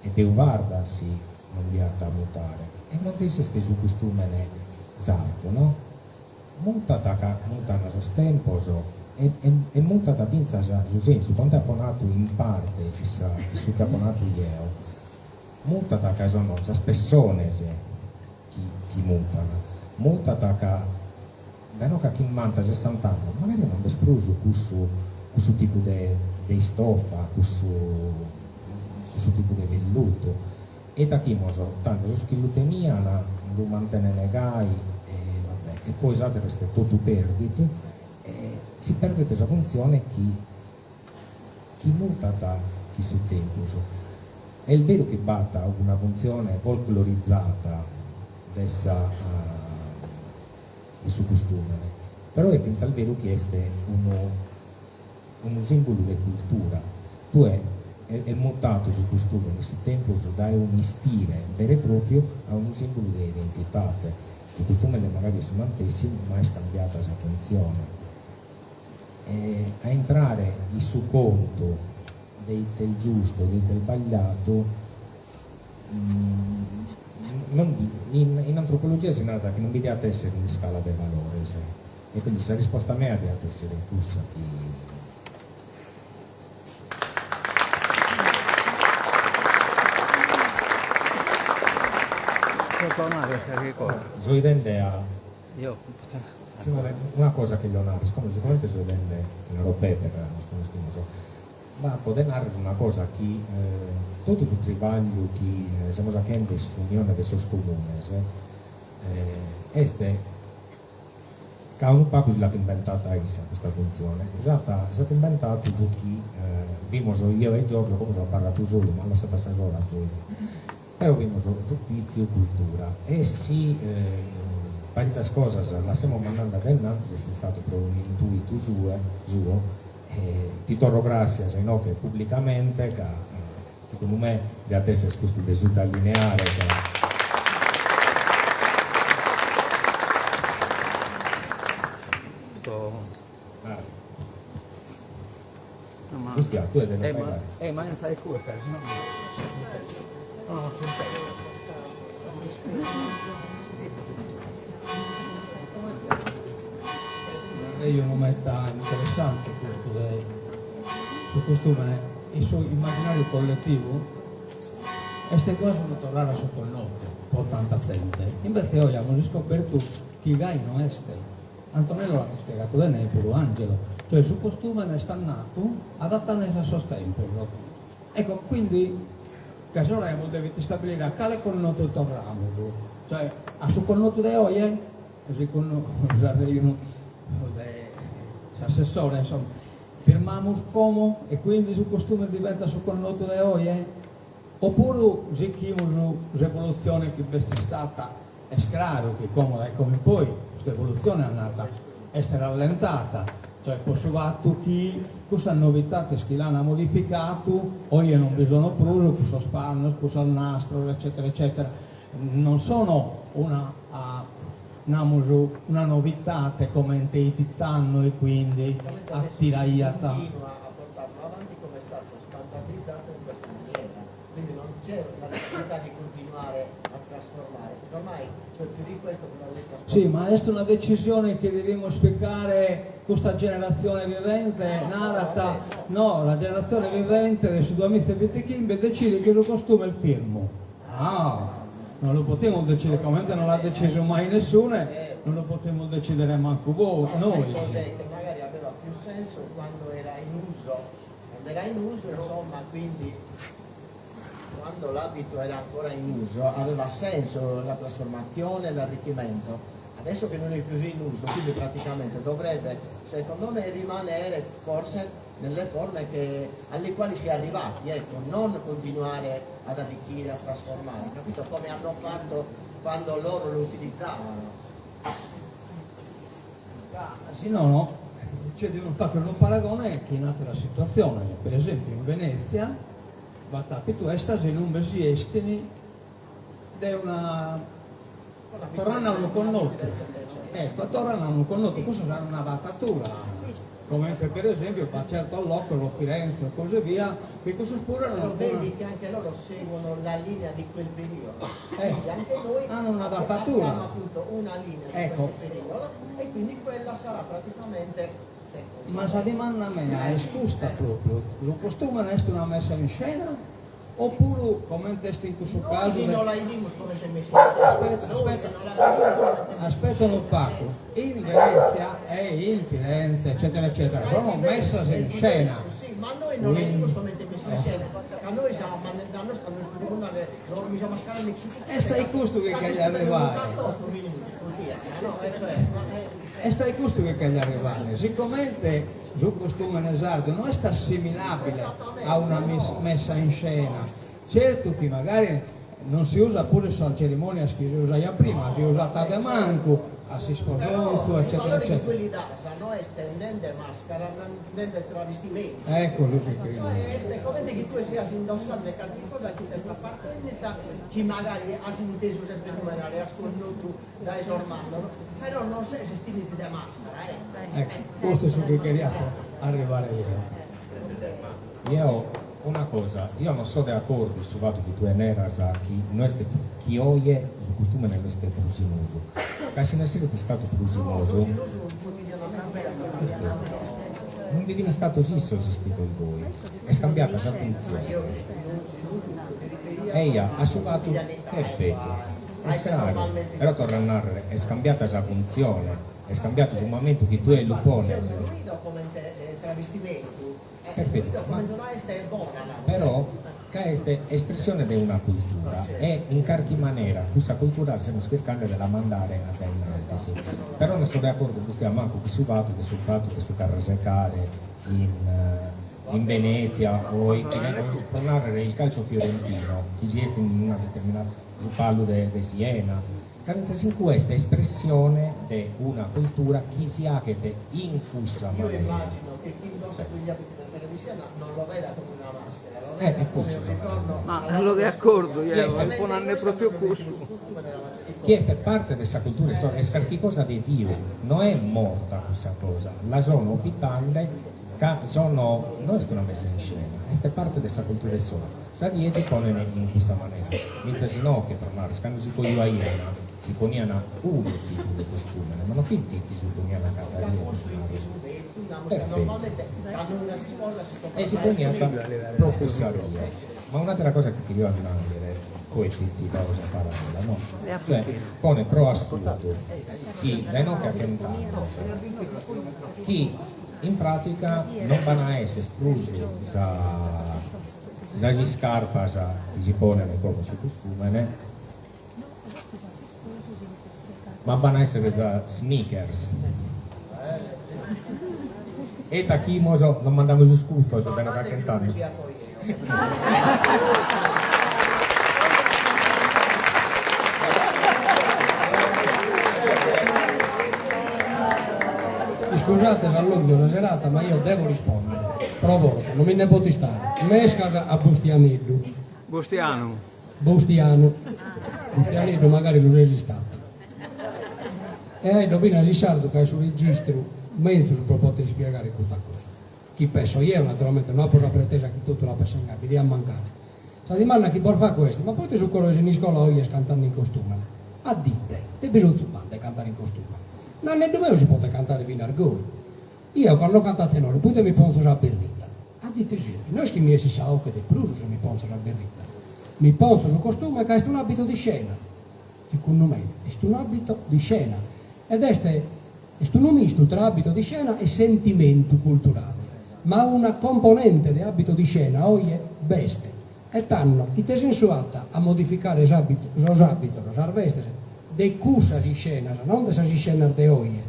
[SPEAKER 3] E Deus vardat si non diat mutare. E mantessi est su costùmene sardu, no? Mutat ca mutan sos tempos e e mutat fintzas su sensu, comente apo natu in parte in sa in su chi apo natu jeo, mutat ca sono sas pessones chi chi mutan, mutat ca dae inoghe a chimbanta sessant'annos magari non b'est prus cussu cussu tipu de de istofa, cussu cussu tipu de vellutu E ite achimos, tando sos chi lu tenian lu mantenen gai e vabbè, e poi s'ateru est totu perditu e si perdet sa funtzione chi chi mutat chin su tempus. Est beru chi b'at una funtzione folclorizzata de sa de su costumene, però est fintzas beru chi est unu unu simbulu de cultura. Tue est mutatu su costumene in su tempus dae unu istire beru e propriu a unu simbulu de identitate. Su costumene magari est su mantessi ma est cambiata sa funtzione. E a intrare in su contu de ite est giustu o de ite est isbagliatu non in antropologia si narat chi non bi diat essere un'iscala de valores e quindi sa risposta mea diat essere cussa chi. So 'idende a una cosa chi leo narrer, como sigomente so 'idende ti naro Pepe ca nos connoschimus, ma apo de narrer una cosa chi totu su tribagliu chi semus achende in s'Unione de sos Comunes est Ca unu pagu si l'at imbentata issa custa funtzione, s'at s'at imbentatu su chi fimus jeo e Giorgio, como so abarratu solu, m'at lassatu a sa sola Giorgio, però fimus s'ufitziu cultura e si paritzas cosas las semus mandande a dae innantis est istatu pro un'intuitu sue suo e ti torro gràssias inoche publicamente ca Segundu me diat esser custu de sutalineare ca. Bustià, tue deves faeddare.
[SPEAKER 6] Unu meta interessante custu de su costùmene. In su immaginàriu colletivu est guasi unu torrare a su connotu pro tanta zente, invece oe amus iscobertu chi gai no est. Antonello l'at ispiegatu bene e puru Angelo, cioè su costùmene est andatu adattandesi a sos tempos. Ecco, quindi che s'Oremos devit istabilire a cale connotu torramus, cioè a su connotu de oe, segundu s'arrejonu de s'assessore, insomma, Firmamus como e quindi su costume diventat su connotu de oje? Opuru sichimus s'evolutzione chi b'est istata? Est craru chi como dae como in poi custa evolutzione andat est rallentata, cioè po su fatu chi cussas novitates chi l'ana modificatu oje non bi sono prus, cussos pannos, cussos nastros eccetera eccetera non sono una Namus una novitate comente 'it tando e quindi attiraiat.
[SPEAKER 4] Continua a portarlo avanti come è stato standardizzato in questa maniera, quindi non c'è la necessità di continuare a trasformare, perché ormai cioè più di questo cosa vuoi trasformare?
[SPEAKER 6] Sì, ma est una decisione chi devimus picare custa generatzione vivente, narat, no, la generatzione vivente de su duamiza e bintichimbe decidit chi su costume est firmu. No, non lu potimus decidere, comente non l'at decisu mai nessune, non lu potimus decidere mancu
[SPEAKER 4] noi. Cos'è che magari aveva più senso quando era in uso. Quando era in uso, insomma, quindi quando l'abito era ancora in uso aveva senso la trasformazione e l'arricchimento. Adesso che non è più in uso, quindi praticamente dovrebbe, secondo me, rimanere forse nelle forme che, alle quali si è arrivati, ecco, non continuare ad arricchire, a trasformare, capito? Come hanno fatto quando loro lo utilizzavano.
[SPEAKER 6] Si nono, cioè devono fare unu paragone chin atera situazione, per esempiu in Venezia b'at apitu 'estas in ube si 'estini de una torrana a unu connotu, ecco, torrana a unu connotu, cussas an un'adattatura, comente per esempiu b'at certos locos o Firenze o così via, chi cussos puru an
[SPEAKER 4] Però vedi che anche loro seguono la linea di quel periodo,
[SPEAKER 6] eh,
[SPEAKER 4] quindi anche noi
[SPEAKER 6] hanno un'adattatura.
[SPEAKER 4] abbiamo appunto una linea di
[SPEAKER 6] Ecco.
[SPEAKER 4] questo periodo e quindi quella sarà praticamente secondo
[SPEAKER 6] Ma sa dimanda mea est custa propriu, su costumene est una messa in scena Oppuru, comente est in cussu casu
[SPEAKER 4] Nois
[SPEAKER 6] de.
[SPEAKER 4] no la 'idimus comente messa in scena.
[SPEAKER 6] Aspetta,
[SPEAKER 4] Nois
[SPEAKER 6] aspetta,
[SPEAKER 4] no la 'idimus comente messa in
[SPEAKER 6] aspetta unu pagu, in Venezia e in Firenze, eccetera eccetera, sono messas in scena.
[SPEAKER 4] Sì, ma noi no la 'idimus comente messa in
[SPEAKER 6] Oh.
[SPEAKER 4] scena, ca nois a manera nostra no est puru una no mi so mascara
[SPEAKER 6] Est ai custu chi cheria arrivare. Est ai custu chi cheria arrivare, sicomente Su costùmene sardu no est assimilàbile a una messa in scena, certu chi magari non si usat prus in sas cerimònias chi si usaiat prima, si usat de mancu a s'isposonzu eccetera eccetera. Ecco su chi cheria nai.
[SPEAKER 4] Dae sos mannos, però non ses estinde de maschera, eh.
[SPEAKER 6] Ecco, custu est su chi cheria arrivare jeo.
[SPEAKER 3] Jeo una cosa, io non so de acordu su fatu chi tue neras chi no est chi oje su costumene no est prus in usu, ca si no esseret istadu prus in
[SPEAKER 4] No,
[SPEAKER 3] usu,
[SPEAKER 4] prus in usu quotidianamente
[SPEAKER 3] non bi fin istados issos 'estidos goi, est cambiada sa funtzione. Eja, a su fatu, perfetu. Est craru, però torro a nàrrere, est cambiata sa funtzione, est cambiatu su mamentu chi tue lu pones. Perfetu, ma però ca est espressione de una cultura e in carchi manera cussa cultura semus chirchende de la mandare a dae in antis. Però non so de acordu cun Bustianu mancu chi su fatu de su fatu de su carrasecare in in Venezia o in pro nàrrere il calcio fiorentino chi si est in una determinata su pallu de de Siena, ca fintzas in cue est espressione de una cultura chi si 'aghet in cussa
[SPEAKER 4] Io
[SPEAKER 3] manera.
[SPEAKER 4] immagino che chi indossa quegli abiti del Palio di Siena non lo veda come una maschera, lo
[SPEAKER 3] Eh,
[SPEAKER 4] veda
[SPEAKER 3] è
[SPEAKER 4] come
[SPEAKER 3] cussu
[SPEAKER 4] un
[SPEAKER 3] sa
[SPEAKER 4] ritorno
[SPEAKER 3] manera.
[SPEAKER 7] Ma sono de acordu,
[SPEAKER 3] Chi
[SPEAKER 7] jeo,
[SPEAKER 3] est
[SPEAKER 7] e po nanne propriu cussu.
[SPEAKER 3] Chi est parte de sa cultura issoro, est carchi cosa de viu, no est morta cussa cosa, la sono opitande ca sono, no est una messa in scena, est parte de sa cultura issoro. Sa die si ponen in custa manera, fintzas inoghe, pro narrer, cando si cojuaian, si ponian unu tipu de costumene, ma no fit chi si ponian cada die, pro narrer. Perfetu. E si poniat pro cussa die. Ma un'atera cosa chi cherio annanghere, poi ti ti dao sa paraula, no? Cioè, pone pro assurdu chi dae inoghe a chent'annos, chi in pratica non b'an a esser prus sa Sas iscarpas chi si ponen como su costùmene, ma b'an a èssere sas sneakers. E ite 'achimos, non mandamus iscustos dae inoghe a chent'annos.
[SPEAKER 1] Iscusate s'allonghiu sa serata ma io devo rispondere. Pro fortza, non mi nde poto istare. Mescas a Bustianeddu.
[SPEAKER 7] Bustianu.
[SPEAKER 1] Bustianu. Bustianeddu magari lu ses istatu. E aeddo finas in sardu ca est su registru menzus pro poter ispiegare custa cosa. Chi pesso jeo, naturalmente, no apo sa pretesa chi totu la pessen gai, bi diat mancare. Sa dimanda chi bos faco est, ma proite su coro 'e Siniscola oje est cantande in costumene? A dite, ite bisonzu b'at de cantare in costumene? Nanneddu meu si potet cantare finas goi. Eo cando canto a tenore proite mi ponzo sa berrita? A dite servit? No est chi mi essit sa 'oche de prus si mi ponzo sa berrita. Mi ponzo su costume ca est un'abito di scena. Segundu me est un'abito di scena ed est est unu mistu tra abito di scena e sentimentu culturale. Ma una componente de abito di scena oje b'est. E tando, ite sensu at a modificare s'abitu, sos abitos, sas bestes de cussas iscenas, non de sas iscenas de oje,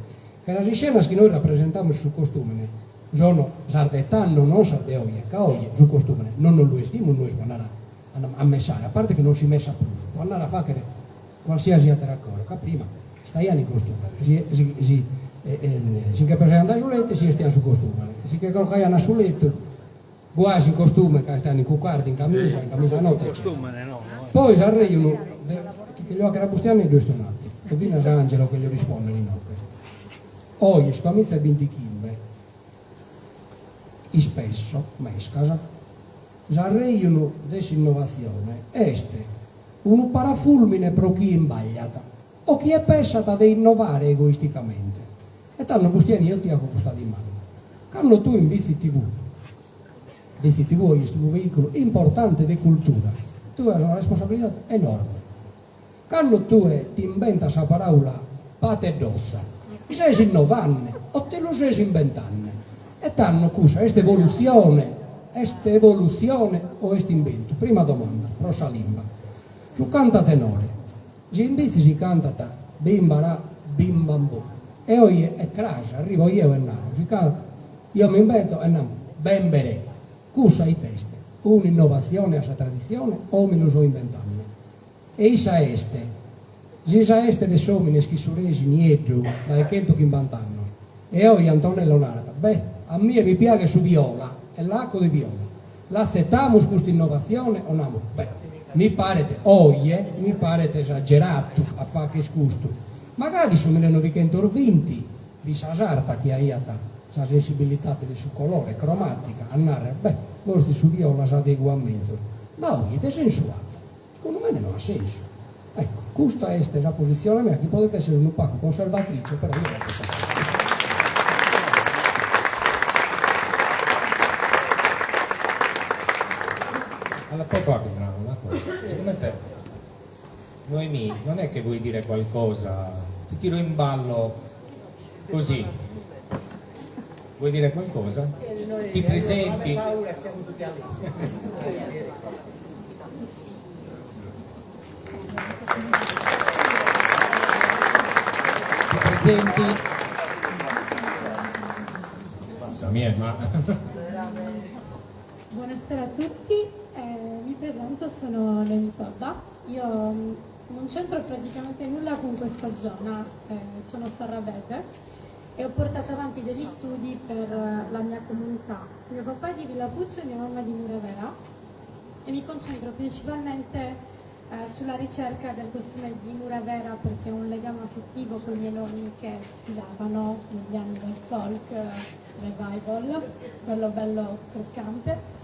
[SPEAKER 1] ca sas iscenas chi nois rapresentamus in su costùmene sono sas de tando, non sas de oje, ca oje su costùmene non nos lu 'estimus nois pro andare a messare, a parte chi non si messat prus, pro andare a fàghere qualsiasi àtera cosa, ca prima istaian in costùmene, si si si si nche pesaian dae su letu e si 'estian su costùmene, si nche corcaian a su letu Guasi in costume ca istaian in cucarda, in camisa, in camisa note eccetera. Poi s'arrejunu de chi cheglio 'achere a Bustianeddu est un'atteru, e finas a Angelo cheglio rispondere inoghe. Oje su duamiza e bintichimbe, ispesso, mescas, s'arrejunu de s'innovatzione est unu parafulmine pro chie imbagliat o chie pessat de innovare egoisticamente. E tando Bustiani eo ti 'aco custa dimanda, cando tue in Bitzi TV, Bitzi TV oje est unu veiculu importante de cultura, tue as una responsabilidade enorme, cando tue t'imbentas sa paraula pateddotza, ses innovande o ti lu ses imbentande? E tando cussa est evolutzione, est evolutzione o est imbentu? Prima domanda, pro sa limba. Su cantatenore Si in Bitzi si cantat bimbarà bimbambò e oje e cras arrivo jeo e naro si cantat io mi imbento e namo bemberè cussa it'est un'innovatzione a sa traditzione o mi lu so imbentande e issa est si sa 'este de s'omine est chi su resi nieddu dae chentuchimbant'annos e oje Antonello narat beh a mie mi piaghet su viola e l'aco de viola L'atzetamus custa innovatzione o namus, beh, mi paret oje, mi paret esageratu a fagher custu. Magari su millenovichentos-binti fit sa sarta chi aiat sa sensibilidade de su colore, cromatica, a narrer, beh, fortzis su viola s'adeguat menzus. Ma oje ite sensu at? Segundu mene no at sensu. Ecco, custa est sa positzione mea chi podet essere unu pagu conservatrice, però io la penso gasi.
[SPEAKER 3] Allora, poi qua ti naro una cosa, sigomente Noemi non è che vuoi dire qualcosa, ti tiro in ballo così, vuoi dire qualcosa? Ti presenti? Ti presenti? Sa mia ma...
[SPEAKER 5] Buonasera a tutti, eh, mi presento, sono Noemi Podda. Io mm, non c'entro praticamente nulla con questa zona, eh, sono sarrabese e ho portato avanti degli studi per eh, la mia comunità. Mio papà è di Villapuccio e mia mamma di Muravera e mi concentro principalmente eh, sulla ricerca del costume di Muravera perché ho un legame affettivo con i miei nonni che sfilavano negli anni del folk eh, revival, quello bello croccante.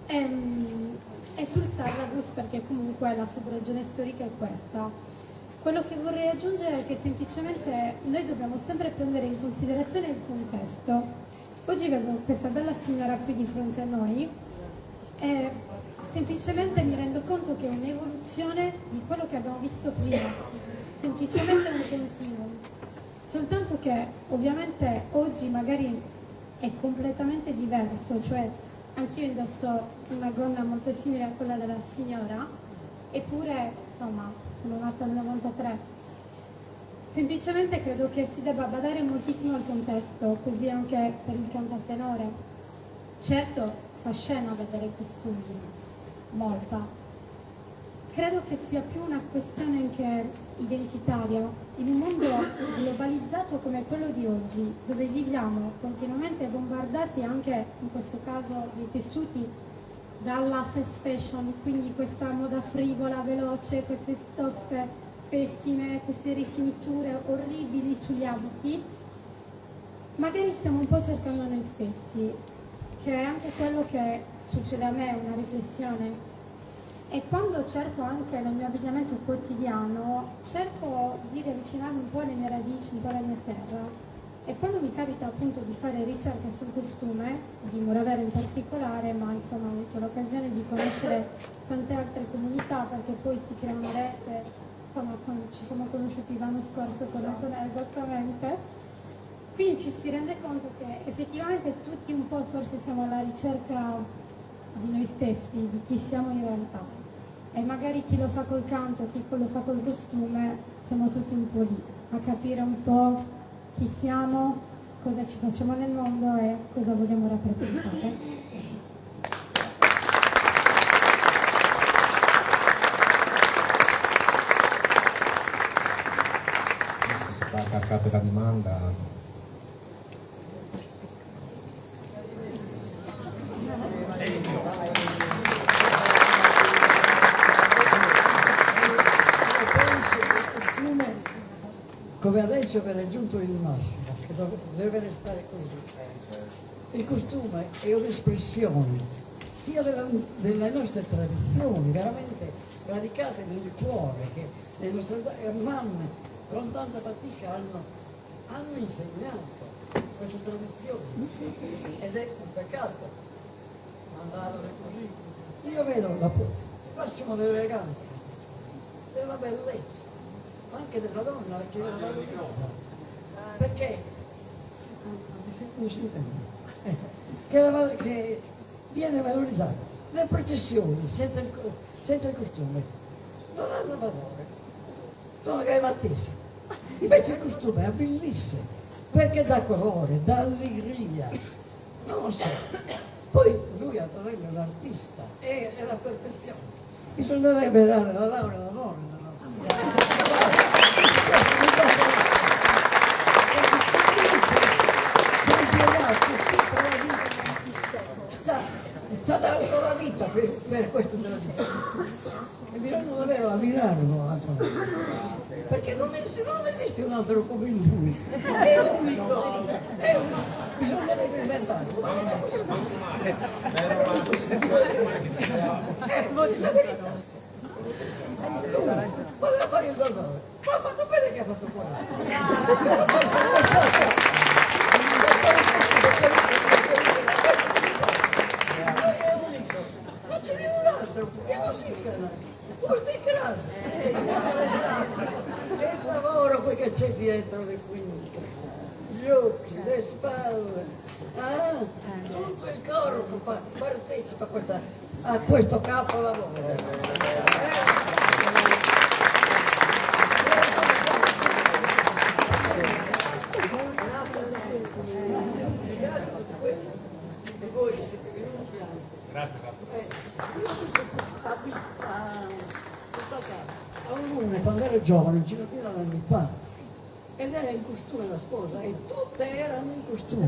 [SPEAKER 5] E, ehm, e sul Sarrabus perché comunque la subregione storica è questa. Quello che vorrei aggiungere è che semplicemente noi dobbiamo sempre prendere in considerazione il contesto. Oggi vedo questa bella signora qui di fronte a noi e semplicemente mi rendo conto che è un'evoluzione di quello che abbiamo visto prima, semplicemente un continuum. Soltanto che ovviamente oggi magari è completamente diverso, cioè anch'io indosso una gonna molto simile a quella della signora, eppure insomma sono nata nel 93. Semplicemente credo che si debba badare moltissimo al contesto, così anche per il cantatenore. Certo, fa scena vedere i costumi, molta. Credo che sia più una questione anche identitaria. In un mondo globalizzato come quello di oggi, dove viviamo continuamente bombardati anche in questo caso dei tessuti dalla fast fashion, quindi questa moda frivola, veloce, queste stoffe pessime, queste rifiniture orribili sugli abiti, magari stiamo un po' cercando noi stessi, che è anche quello che succede a me, una riflessione. E quando cerco anche nel mio abbigliamento quotidiano, cerco di riavvicinarmi un po' alle mie radici, un po' alla mia terra. E quando mi capita appunto di fare ricerca sul costume, di Muravera in particolare, ma insomma ho avuto l'occasione di conoscere tante altre comunità perché poi si crea una rete, insomma con, ci siamo conosciuti l'anno scorso con Antonella esattamente. Quindi ci si rende conto che effettivamente tutti un po' forse siamo alla ricerca di noi stessi, di chi siamo in realtà. E magari chi lo fa col canto, chi lo fa col costume, siamo tutti un po' lì, a capire un po' chi siamo, cosa ci facciamo nel mondo e cosa vogliamo rappresentare.
[SPEAKER 3] Si b'at carchi àtera dimanda.
[SPEAKER 8] Come adesso aveva raggiunto il massimo, che deve restare così. Il costume è un'espressione sia della, delle nostre tradizioni, veramente radicate nel cuore, che le nostre mamme con tanta fatica hanno, hanno insegnato queste tradizioni ed è un peccato mandarle così. Io vedo la, il massimo dell'eleganza, della bellezza, anche della donna che la valorizza, perché mi si intende, che, la, che viene valorizzata. Le processioni senza il, senza il costume non hanno valore, sono gaimatissime. Invece il costume abbellisce, perché dà colore, dà allegria, non lo so. Poi lui Antonello è un artista, è, è la perfezione. Bisognerebbe dare la laurea d'onore. Sta, sta dando la vita per, per questa tradizione. E bisogna davvero ammirarlo, Antonello. Perché non, es- non esiste un altro come lui. È unico, è unico. Bisognerebbe inventarlo, ma non è possibile. Eh, la verità. Lui voleva fare il dottore, ma ha fatto bene che ha fatto quello. È unico, non ce n'è un altro, è così che questo è cras. E il lavoro poi che c'è dietro le quinte, gli occhi, le spalle, ah, tutto il corpo pa- partecipa a, questa, a questo capolavoro. Grazie a tutti questi e voi che siete venuti anche.
[SPEAKER 3] Grazie, grazie.
[SPEAKER 8] Eh, io ho visto a, a, sono stata a un lume quando ero giovane, un cinquantina d'anni fa, ed era in costume la sposa e tutte erano in costume,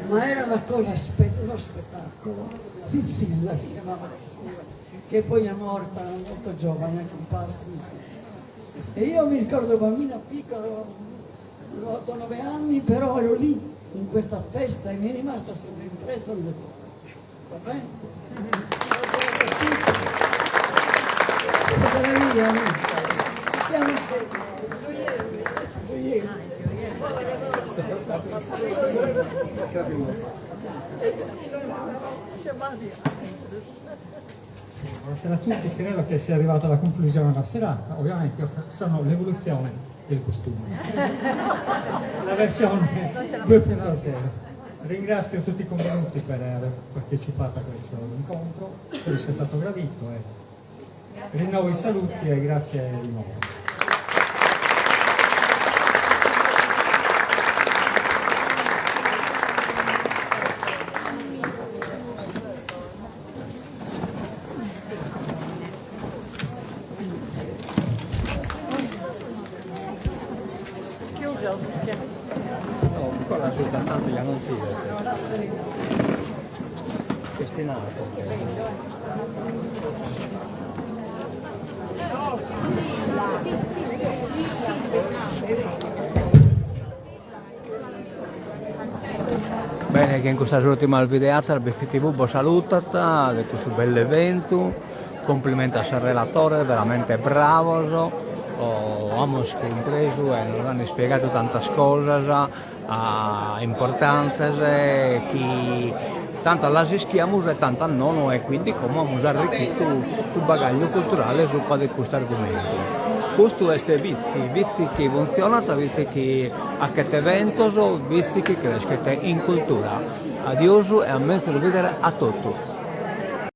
[SPEAKER 8] ma era una cosa, spe- uno spettacolo. Sisilla si chiamava la signora, che poi è morta molto giovane, anche un Parkinson. E io mi ricordo bambina piccola, avevo 8-9 anni, però ero lì in questa festa e mi è rimasta sempre impresso nel cuore. Va bene? Buonasera via, Siamo
[SPEAKER 9] Buonasera a tutti, credo che sia arrivata alla conclusione della serata. Ovviamente sono l'evoluzione del costume. La versione 2.0. Ringrazio tutti i convenuti per aver partecipato a questo incontro, spero sia stato gradito e rinnovo i saluti e grazie di nuovo.
[SPEAKER 7] Chiuso?
[SPEAKER 6] No, ancora sul tanto già non si vede. Destinato. Bene, che in custas ùrtimas videatas BCTV bos salutat de custu bellu eventu, complimenti a sos relatores, veramente bravos, amus cumpresu e nos an ispiegadu tantas cosas importantes chi tantas las ischiamus e tantas nono e quindi como amus arrichitu su bagagliu culturale subra de custu argumentu.
[SPEAKER 7] Custu est Vitzi, Vitzi chi funtzionat, Vitzi chi achet eventos, Vitzi chi creschet in cultura. Adiosu e a menzus bìdere a totu.